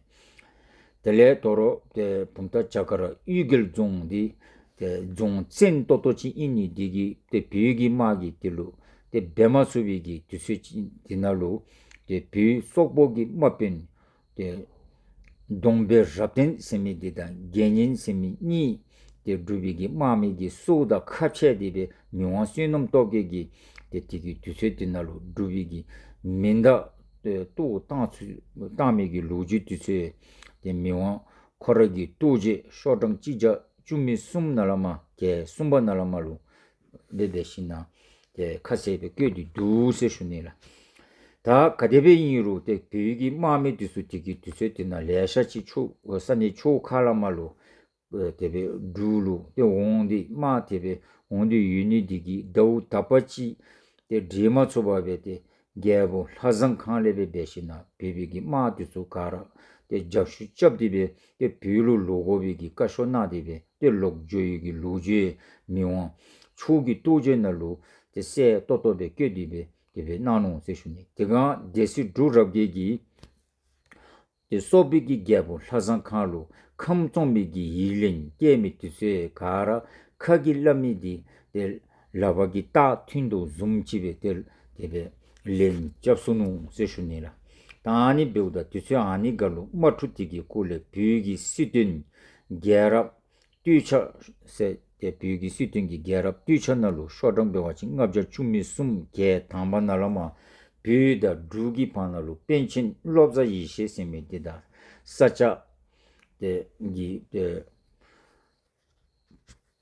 དེ་ལས་དོ་རུང་ཏེ་བུམ་ཐང་བྱ་དཀར་གཡུལ་རྒྱལ་རྫོང་འདི་ཏེ་རྫོང་བཙན་ཏོག་ཏོ་ཅིག་ཨིན་ནི་འདི་གིས་ཏེ་བོད་ཀྱི་དམག་གིས་དེ་ལུ་ཏེ་འབད་མ་ཚུགས་པའི་གི་དུས་ཚོད་ཅིག་འདི་ནང་ལུ་ཏེ་བོད་སོག་པོ་གི་དམག་དཔོན་ཏེ་གདོང་དཔོན་རབ་བརྟན་ཟེར་མི་འདི་དང་དགེ་བསྙེན་ཟེར་མི་གཉིས་ཏེ་འབྲུག་པའི་གི་དམག་མི་གི་སྲོག་དང་ཁ་འཕྱལ་ཏེ་སྦེ་མི་དབང་བསོད་ནམས་སྟོབས་རྒྱས་ཀྱིས་ཏེ་དེ་གི་དུས་ཚོད་འདི་ནང་ལུ་འབྲུག་པའི་གི་མེ་མདའ་ཏེ་གཏོར་བཏང་ཚུ་བཏང་མི་གི་ལོ་རྒྱུས་དུས་ཚོད་ཏེ་མི་དབང་ཁོ་ར་གི་རྟོགས་བརྗོད་ཤོག་གྲངས་གཅིག་བརྒྱ་བཅུ་མེད་གསུམ་ནང་ལས་མར་གྱལ་གསུམ་པ་ནང་ལས་མར་ལུ་སྦེ་འབད་ཞིན་ན་ཏེ་ཁ་གསལ་སྦེ་བཀོད་དེ་འདུག་ཟེར་ཞུ་ནི་ལགས། ད་ག་དེ་སྦེ་ཨིན་རུང་ཏེ་བོད་ཀྱི་དམག་མི་འདི་ཚུ་དེ་གི་དུས་ཚོད་དེ་ནང་ལེ་ཤ་ཅིག་ཕྱོགས་ས་གནས་ཕྱོགས་ཁ་ལས་མར་ལུ་ཨེ་དེ་སྦེ་འབྲུག་ལུ་ཏེ་འོང་སྟེ་དམག་དེ་སྦེ་འོང་སྟེ་ཡོད་ནི་དེ་གིས་ཟླཝ་དག་པ་ཅིག་ཏེ་སྡོད་མ་ཚུགས་པར་སྦེ་ཏེ་རྒྱལ་པོ་ལྷ་བཟང་ཁང་ལས་སྦེ་འབད་ཞིན་ན་བོད་པའི་གི་དམག་འདི་ཚུ་ག་ར་ཏེ་རྒྱབ་བཤུད་རྐྱབ་སྟེ་སྦེ་ཏེ་བོད་ལུ་ལོག་དགོ་པའི་གི་བཀའ་ཤོག་གནང་སྟེ་སྦེ་ཏེ་ལོག་འགྱོ་ཡི་གི་ལོ་རྒྱུས་མི་དབང་ཕྱོགས་ཀྱི་རྟོགས་བརྗོད་ནང་ལུ་ཏེ་གསལ་ཏོག་ཏོ་སྦེ་བཀོད་དེ་སྦེ་དེ་སྦེ་གནང་ནུག་ཟེར་ཞུ་ནི། དེ་སྒང་སྡེ་སྲིད་འབྲུག་རབ་རྒྱས་ཀྱིས་ཏེ་སོག་པོའི་གི་རྒྱལ་པོ་ལྷ་བཟང་ཁང་ལུ་ཁམས་བཙོང་མི་གི་ཡིག་ལན་བསྐྱལ་མི་དུས་ཚོད་ག་ར་ཁ་གིས་སླབ་མི་འདི་ཏེ་ལག་པ་གིས་རྟགས་ཐོན་དོ་བཟུམ་ཅིག་སྦེ་ཏེ་དེ་སྦེ་ལན་རྐྱབ་སོ་ནུག་ཟེར་ཞུ་ནི་ལགས། ད་ཨ་ནི་འབདཝ་ད་དུས་ཚོད་ཨ་ནི་ཁར་ལུ་དམག་འཁྲུག་དེ་གི་སྐོར་ལས་བོད་ཀྱི་སྲིད་དོན་རྒྱལ་རབས་སྟོད་ཆ་ཟེར་ཏེ་བོད་ཀྱི་སྲིད་དོན་གྱི་རྒྱལ་རབས་སྟོད་ཆ་ནང་ལུ་ཤོག་གྲངས་འབད་བ་ཅིན་ལྔ་བརྒྱ་བཅུ་མེད་གསུམ་གྱི་དང་པ་ནང་ལས་མར་བོད་དང་འབྲུག་གི་བར་ན་ལུ་པཎ་ཆེན་བློ་བཟང་ཡེ་ཤེས་ཟེར་མི་འདི་དང་ས་སྐྱ་དེ་གི་ཏེ་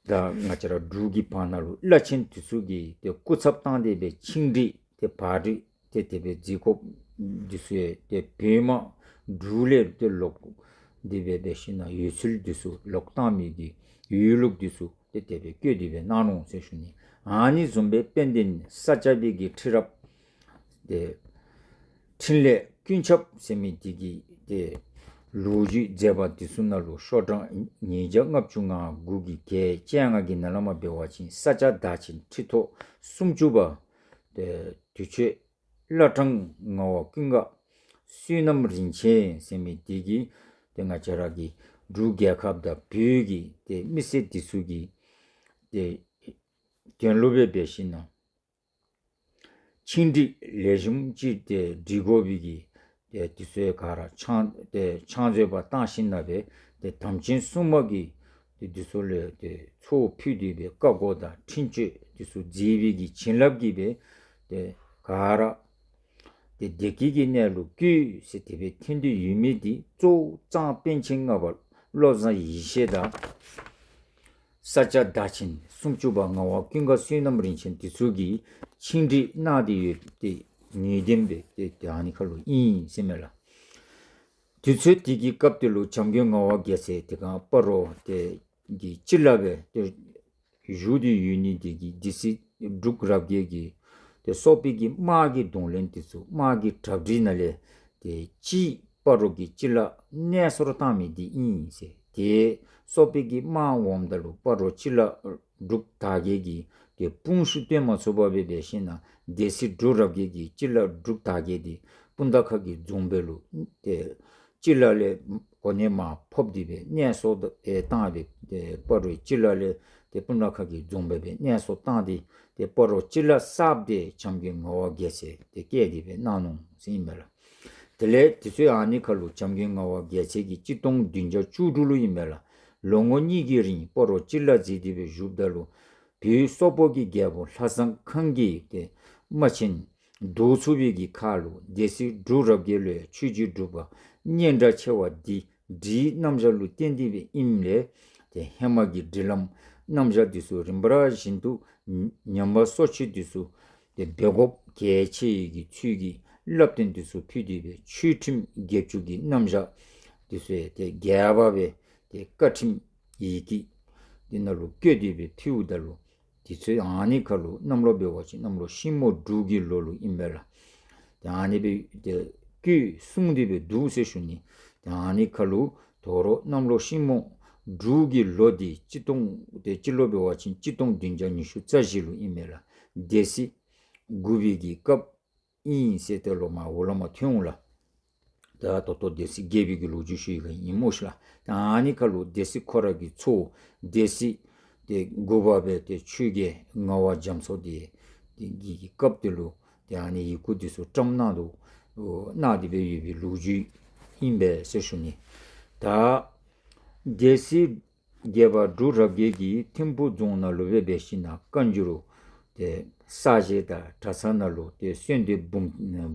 ད་ང་བཅས་ར་འབྲུག་གི་བར་ན་ལུ་བླ་ཆེན་འདི་ཚུ་གིས་ཏེ་སྐུ་ཚབ་བཏང་སྟེ་སྦེ་ཆིངས་འགྲིག་ཏེ་བར་འགྲིག་ཏེ་དེ་སྦེ་མཛད་དགོཔ་འདི་ཚུ་ཡང་ཏེ་བོད་དམག་འབྲུག་ལས་ཏེ་ལོག་སྟེ་སྦེ་འབད་ཞིན་ན་ཡོད་ཚུལ་འདི་ཚུ་ལོག་བཏང་མི་གི་ཡོད་ལུགས་འདི་ཚུ་ཏེ་དེ་སྦེ་བཀོད་དེ་སྦེ་གནང་ནུག་ཟེར་ཞུ་ནི། ཨ་ནི་བཟུམ་སྦེ་དཔལ་ལྡན་ས་སྐྱ་པའི་གི་ཁྲི་རབས་ཏེ་འཕྲིན་ལས་ཀུན་ཁྱབ་ཟེར་མི་འདི་གི་ཏེ་ལོ་རྒྱུས་མཛད་པ་འདི་ཚུ་ནང་ལུ་ཤོག་གྲངས་ཉིས་བརྒྱ་ལྔ་བཅུ་ང་དགུ་གི་གྱ་བཅོ་ལྔ་གི་ནང་ལས་མར་འབད་བ་ཅིན་ས་སྐྱ་བདག་ཆེན་ཁྲི་ཐོག་སུམ་ཅུ་པ་ཏེ་དུས་མཆོད་བླ་བྲང་ངག་དབང་ཀུན་དགའ་བསོད་ནམས་རིན་ཆེན་ཟེར་མི་འདི་གིས་ཏེ་ང་བཅས་ར་གི་འབྲུག་རྒྱལ་ཁབ་དང་བོད་ཀྱི་ཏེ་མི་སེར་འདི་ཚུ་གི་ཏེ་དོན་ལུ་སྦེ་འབད་ཞིན་ན་ཆིངས་འགྲིག་ལེགས་ཤོམ་ཅིག་ཏེ་འགྲིག་དགོ་པའི་གི་ཏེ་འདི་ཚུ་ག་ར་ཕྱག་ཏེ་ཕྱག་མཛོད་པ་བཏང་ཞིན་ན་སྦེ་ཏེ་དམ་ཅན་སྲུང་མ་གིས་ཏེ་འདི་ཚུ་ལུ་ཏེ་ཚོགས་ཕུལ་ཏེ་སྦེ་བཀའ་བསྒོ་དང་འཕྲིན་བཅོལ་འདི་ཚུ་མཛད་པའི་གི་བྱིན་རླབས་ཀྱིས་སྦེ་ཏེ་ག་ར་ཏེ་བདེ་སྐྱིད་ཀྱི་གནས་ལུ་བཀོད་ཟེར་དེ་སྦེ་ཐོན་ཏེ་ཡོད་མི་འདི་གཙོ་བོ་གཙང་པཎ་ཆེན་ལྔ་པ་བློ་བཟང་ཡེ་ཤེས་དང་ས་སྐྱ་བདག་ཆེན་སུམ་ཅུ་པ་ངག་དབང་ཀུན་དགའ་བསོད་ནམས་རིན་ཆེན་འདི་ཚུ་གིས་ཆིངས་འགྲིག་གནང་སྟེ་ཡོད། ཏེ་ངེས་བདེན་སྦེ་ཏེ་ཏེ་ཨ་ནི་ཁར་ལུ་ཨིན་ཟེར་མས་ལགས། དུས་ཚོད་དེ་གི་སྐབས་དེ་ལུ་བྱམས་མགོན་ངག་དབང་རྒྱལ་མཚན་དེ་སྒང་སྤ་རོ་དེ་གི་སྤྱི་བླ་སྦེ་ཏེ་བཞུགས་ཏེ་ཡོད་ནི་དེ་གིས་སྡེ་སྲིད་འབྲུག་རབ་རྒྱས་ཀྱིས་ཏེ་སོག་པོའི་གི་དམག་གི་གདོང་ལེན་འདི་ཚུ་དམག་གི་གྲ་སྒྲིག་ནང་ལས་ཏེ་གཅིག་སྤ་རོ་གི་སྤྱི་བླ་གནས་སོར་བཏང་མི་འདི་ཨིན་ཟེར། ཏེ་སོག་པོའི་གི་དམག་འོངམ་ད་ལུ་སྤ་རོ་སྤྱི་བླ་འབྲུག་དར་རྒྱས་ཀྱིས་ཏེ་དཔུང་ཤུགས་སྟོན་མ་ཚུགས་པར་སྦེ་འབད་ཞིན་ན་སྡེ་སྲིད་འབྲུག་རབ་རྒྱས་ཀྱིས་སྤྱི་བླ་འབྲུག་དར་རྒྱས་འདི་སྤུངས་ཐང་ཁ་གི་རྫོང་དཔོན་ལུ་ཏེ་སྤྱི་བླ་ལས་གོ་གནས་མར་ཕབ་སྟེ་སྦེ་གནས་སོར་ད་ཨེ་བཏང་སྦེ་ཏེ་སྤ་རོའི་སྤྱི་བླ་ལས་ཏེ་སྤུངས་ཐང་ཁ་གི་རྫོང་དཔོན་སྦེ་གནས་སོར་བཏང་སྟེ་ཏེ་སྤ་རོ་སྤྱི་བླ་གསརཔ་འདི་བྱམས་མགོན་ངག་དབང་རྒྱལ་མཚན་དེ་བཀལ་ཏེ་སྦེ་གནང་ནུག་ཟེར་ཨིན་མས་ལགས། དེ་ལས་དུས་ཚོད་ཨ་ནི་ཁར་ལུ་བྱམས་མགོན་ངག་དབང་རྒྱལ་མཚན་གྱིས་གཅིག་སྟོང་བདུན་བརྒྱ་བཅུ་དྲུག་ལུ་ཨིན་མས་ལགས། ལོ་ངོ་གཉིས་ཀྱི་རིང་སྤ་རོ་སྤྱི་བླ་མཛད་དེ་སྦེ་བཞུགསཔ་ད་ལུ་བོད་སོག་པོ་གི་རྒྱལ་པོ་ལྷ་བཟང་ཁང་གིས་ཏེ་དམག་ཆེན་བཟློག་ཚུགས་པའི་གི་ཁར་ལུ་སྡེ་སྲིད་འབྲུག་རབ་རྒྱས་ལུ་ཆོས་རྗེ་འབྲུག་པ་སྙན་གྲགས་ཆེ་བ་འདི་འདྲིའི་རྣམ་གཞག་ལུ་བརྟེན་ཏེ་སྦེ་ཨིནམ་ལས་ཏེ་ཧེ་མ་གི་སྒྲིག་ལམ་རྣམ་གཞག་འདི་ཚུ་རིམ་པ་བཞིན་དུ་ཉམས་པ་གསོ་བཅོས་འདི་ཚུ་ཏེ་འབད་དགོཔ་གལ་ཆེ་བའི་གི་ཚུལ་གྱིས་བསླབ་སྟོན་འདི་ཚུ་ཕུལ་ཏེ་སྦེ་ཆོས་ཁྲིམས་བརྒྱད་ཅུ་གི་རྣམ་གཞག་འདི་ཚུ་ཡང་ཏེ་རྒྱས་པ་སྦེ་ཏེ་བཀའ་ཁྲིམས་ཡི་གེ་འདི་ནང་ལུ་བཀོད་དེ་སྦེ་ཕུལཝ་ད་ལུ་དུས་ཚོད་ཨ་ནི་ཁར་ལུ་གནམ་ལོ་འབད་བ་ཅིན་གནམ་ལོ་ཤིང་མོ་འབྲུག་གི་ལོ་ལུ་ཨིན་པས་ལགས། ཏེ་ཨ་ནི་སྦེ་ཏེ་བཀོད་གསུངས་ཏེ་སྦེ་འདུག་ཟེར་ཞུ་ནི། ཏེ་ཨ་ནི་ཁར་ལུ་དོ་རུང་གནམ་ལོ་ཤིང་མོ་འབྲུག་གི་ལོ་འདི་གཅིག་སྟོང་ཏེ་སྤྱི་ལོ་འབད་བ་ཅིན་གཅིག་སྟོང་བདུན་བརྒྱ་ཉི་ཤུ་རྩ་བཞི་ལུ་ཨིན་མས་ལགས། སྡེ་སྲིད་དགུ་པའི་གི་སྐབས་ཨིན་ཟེར་ཏེ་ལོག་མར་འོག་ལས་མར་ཐོན་འོང་ལགས། ད་ད་ལྟོ་སྡེ་སྲིད་བརྒྱད་པའི་གི་ལོ་རྒྱུས་ཞུ་ཡི་ག་ཨིན་སྨོ་ཤིག་ལགས། ད་ཨ་ནི་ཁར་ལུ་སྡེ་སྲིད་ཁོ་ར་གི་ཚའོ་སྡེ་སྲིད་ཏེ་དགུ་པ་སྦེ་ཏེ་ཆོས་རྒྱལ་ངག་དབང་རྒྱ་མཚོ་འདི་འདི་གི་སྐབས་དེ་ལུ་ཏེ་ཨ་ནི་ཡི་གུ་འདི་ཚུ་བཀྲམ་གནང་དོ་གནང་སྟེ་སྦེ་ཡོད་པའི་ལོ་རྒྱུས་ཨིན་པས་ཟེར་ཞུ་ནི། ད་སྡེ་སྲིད་བརྒྱད་པ་འབྲུག་རབ་རྒྱས་ཀྱིས་ཐིམ་ཕུ་རྫོང་ནང་ལུ་སྦེ་འབད་ཞིན་ན་བཀའ་འགྱུར་ཏེ་གསར་བཞེངས་དང་གྲྭ་ཚང་ནང་ལུ་ཏེ་གསོལ་འདེབས་འབུམ་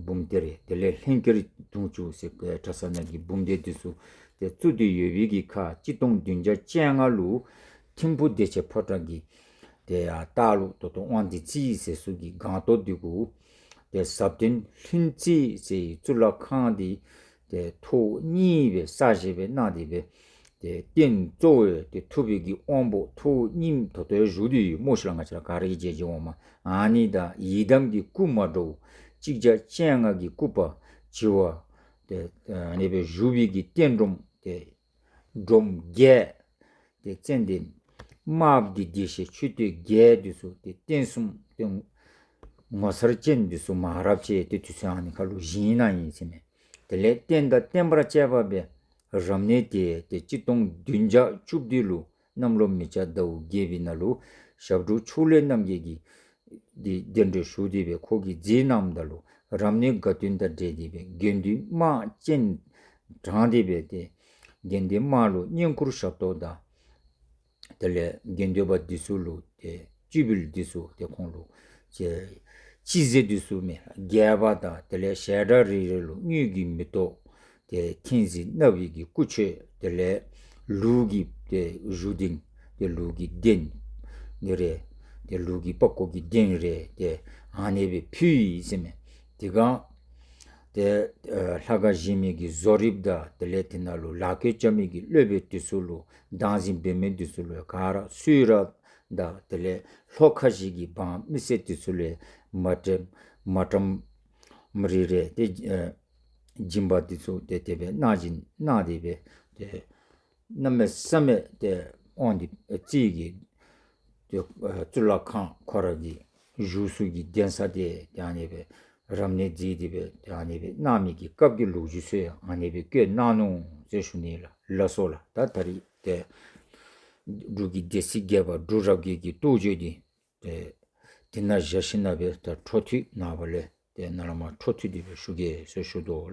འབུམ་སྡེ་རེ་དེ་ལས་ལྷན་སྐྱེས་དུང་ཕྱུར་ཟེར་གྲྭ་ཚང་ནང་གི་འབུམ་སྡེ་འདི་ཚུ་ཏེ་བཙུགས་ཏེ་ཡོད་པའི་གི་ཁར་གཅིག་སྟོང་བདུན་བརྒྱ་བཅོ་ལྔ་ལུ་ཐིམ་ཕུ་བདེ་ཆེན་ཕོ་བྲང་གི་ཏེ་ཡར་ལྟག་ལུ་ད་ལྟོ་དབང་འདུས་རྩེ་ཟེར་ས་གི་སྒང་ཏོག་འདི་གུ་ ཏེ་ཟབ་དོན་ལྷུན་རྩེ་ཟེར་གཙུག་ལག་ཁང་འདི་ཏེ་ཐོག་གཉིས་སྦེ་གསར་བཞེངས་སྦེ་གནང་སྟེ་སྦེ་ཏེ་རྟེན་གཙོ་བོ་ཏེ་ཐུབ་པའི་གི་དབང་པོ་ཐོག་གཉིས་ཐོག་ཏུ་བཞུགས་ཏེ་ཡོད་སྨོ་ཤིག་ལགས། ང་བཅས་ར་ག་ར་གིས་མཇལ་མཇལཝ་མས། ཨ་ནི་དང་ཡི་དམ་གྱི་སྐུ་མ་འདྲཝ་གཅིག་བརྒྱ་བཅོ་ལྔ་གི་སྐུ་པར་བྱེ་བ་ཏེ་ཨ་ནི་སྦེ་བཞུགས་པའི་གི་རྟེན་སྒྲོམ་ཏེ་སྒྲོམ་བརྒྱད་ཏེ་ཙན་དན་དམརཔོ་གི་བདེ་གཤེགས་མཆོད་རྟེན་བརྒྱད་འདི་ཚུ་ཏེ་རྟེན་གསུམ་ཏེ་ངོ་མཚར་ཅན་འདི་ཚུ་མང་རབས་ཅིག་ཏེ་དུས་ཚོད་ཨ་ནི་ཁར་ལུ་བཞེངས་གནང་ཡི་ཟེར་མས། དེ་ལས་རྟེན་དང་བརྟེན་པར་བཅས་པ་སྦེ་རབ་གནས་ཏེ་ཏེ་གཅིག་སྟོང་བདུན་བརྒྱ་བཅུ་བདུན་ལུ་གནམ་ལོ་མེ་བྱ་ཟླཝ་བརྒྱད་པའི་ནང་ལུ་ཞབས་དྲུང་ཕྱོགས་ལས་རྣམ་རྒྱལ་གྱིས་ཏེ་གདན་འདྲེན་ཞུ་སྟེ་སྦེ་ཁོ་གིས་མཛད་གནངམ་ད་ལུ་རབ་གནས་དགའ་སྟོན་དང་འབྲེལ་ཏེ་སྦེ་དགེ་འདུན་དམངས་སྤྱན་དྲངས་ཏེ་སྦེ་ཏེ་དགེ་འདུན་དམངས་ལུ་བསྙེན་བཀུར་ཞབས་ཏོག་དང་དེ་ལས་དགེ་འདུན་པ་འདི་ཚུ་ལུ་ཏེ་སྤྱི་འབུལ་འདི་ཚུ་ཏེ་ཁོང་ལུ་ཅིག་སྤྱི་ཟས་འདི་ཚུ་མས། རྒྱས་པ་དང་དེ་ལས་བཤད་གྲྭ་རེ་རེ་ལུ་དངུལ་གྱི་མེ་ཏོག་ཏེ་ཐེངས་གཅིག་གནང་བའི་གི་སྐུ་མཆོད། དེ་ལས་ལུག་གི་ཏེ་བཞུགས་གདན་ཏེ་ལུག་གི་གདན་འདི་རེ་ཏེ་ལུག་གི་པགས་ཀོ་གི་གདན་རེ་ཏེ་ཨ་ནི་སྦེ་ཕུལ་ཡི་ཟེར་མས། དེ་སྒང་ཏེ་ཨ་ལྷ་ཁང་བཞེངས་མི་གི་བཟོ་རིགཔ་དང་དེ་ལས་དེ་ནང་ལུ་ལག་བཀོད་རྐྱབ་མི་གི་སློབ་དཔོན་འདི་ཚུ་ལུ་བདག་འཛིན་འབད་མི་འདི་ཚུ་ལུ་ག་ར་གསོལ་རས་དང་དེ་ལས་ལྷོ་ཁ་བཞི་གི་འབངས་མི་སེར་འདི་ཚུ་ལུ་མ་ཏྲམ་མ་ཏྲམ་རེ་རེ་ཏེ་ཨ་སྦྱིན་པ་འདི་ཚུ་ཏེ་དེ་སྦེ་གནང་སྦྱིན་གནང་སྟེ་སྦེ་ཏེ་གནམ་མེད་ས་མེད་ཏེ་དབང་འདུས་རྩེ་གི་ཏེ་ཨ་གཙུག་ལག་ཁང་ཁོ་ར་གི་བཞུགས་ས་གི་གདན་ས་འདི་ཏེ་ཨ་ནི་སྦེ་རབ་གནས་མཛད་དེ་སྦེ་ཏེ་ཨ་ནི་སྦེ་གནང་མི་གི་སྐབས་ཀྱི་ལོ་རྒྱུས་ཚུ་ཡང་ཨ་ནི་སྦེ་བཀོད་གནང་ནུག་ཟེར་ཞུ་ནི་ལགས། ལགས་སོ་ལགས། ད་ད་རིས་ཏེ་འབྲུག་གི་སྡེ་སྲིད་བརྒྱད་པ་འབྲུག་རབ་རྒྱས་ཀྱི་རྟོགས་བརྗོད་འདི་ཏེ་དེ་ནང་བཞག་ཞིནམ་ལས་ད་འཕྲོ་མཐུད་ནངས་པ་ལས་ཏེ་ནཱ་ལས་མར་འཕྲོ་མཐུད་དེ་སྦེ་ཞུ་གེ་ཟེར་ཞུ་དོ།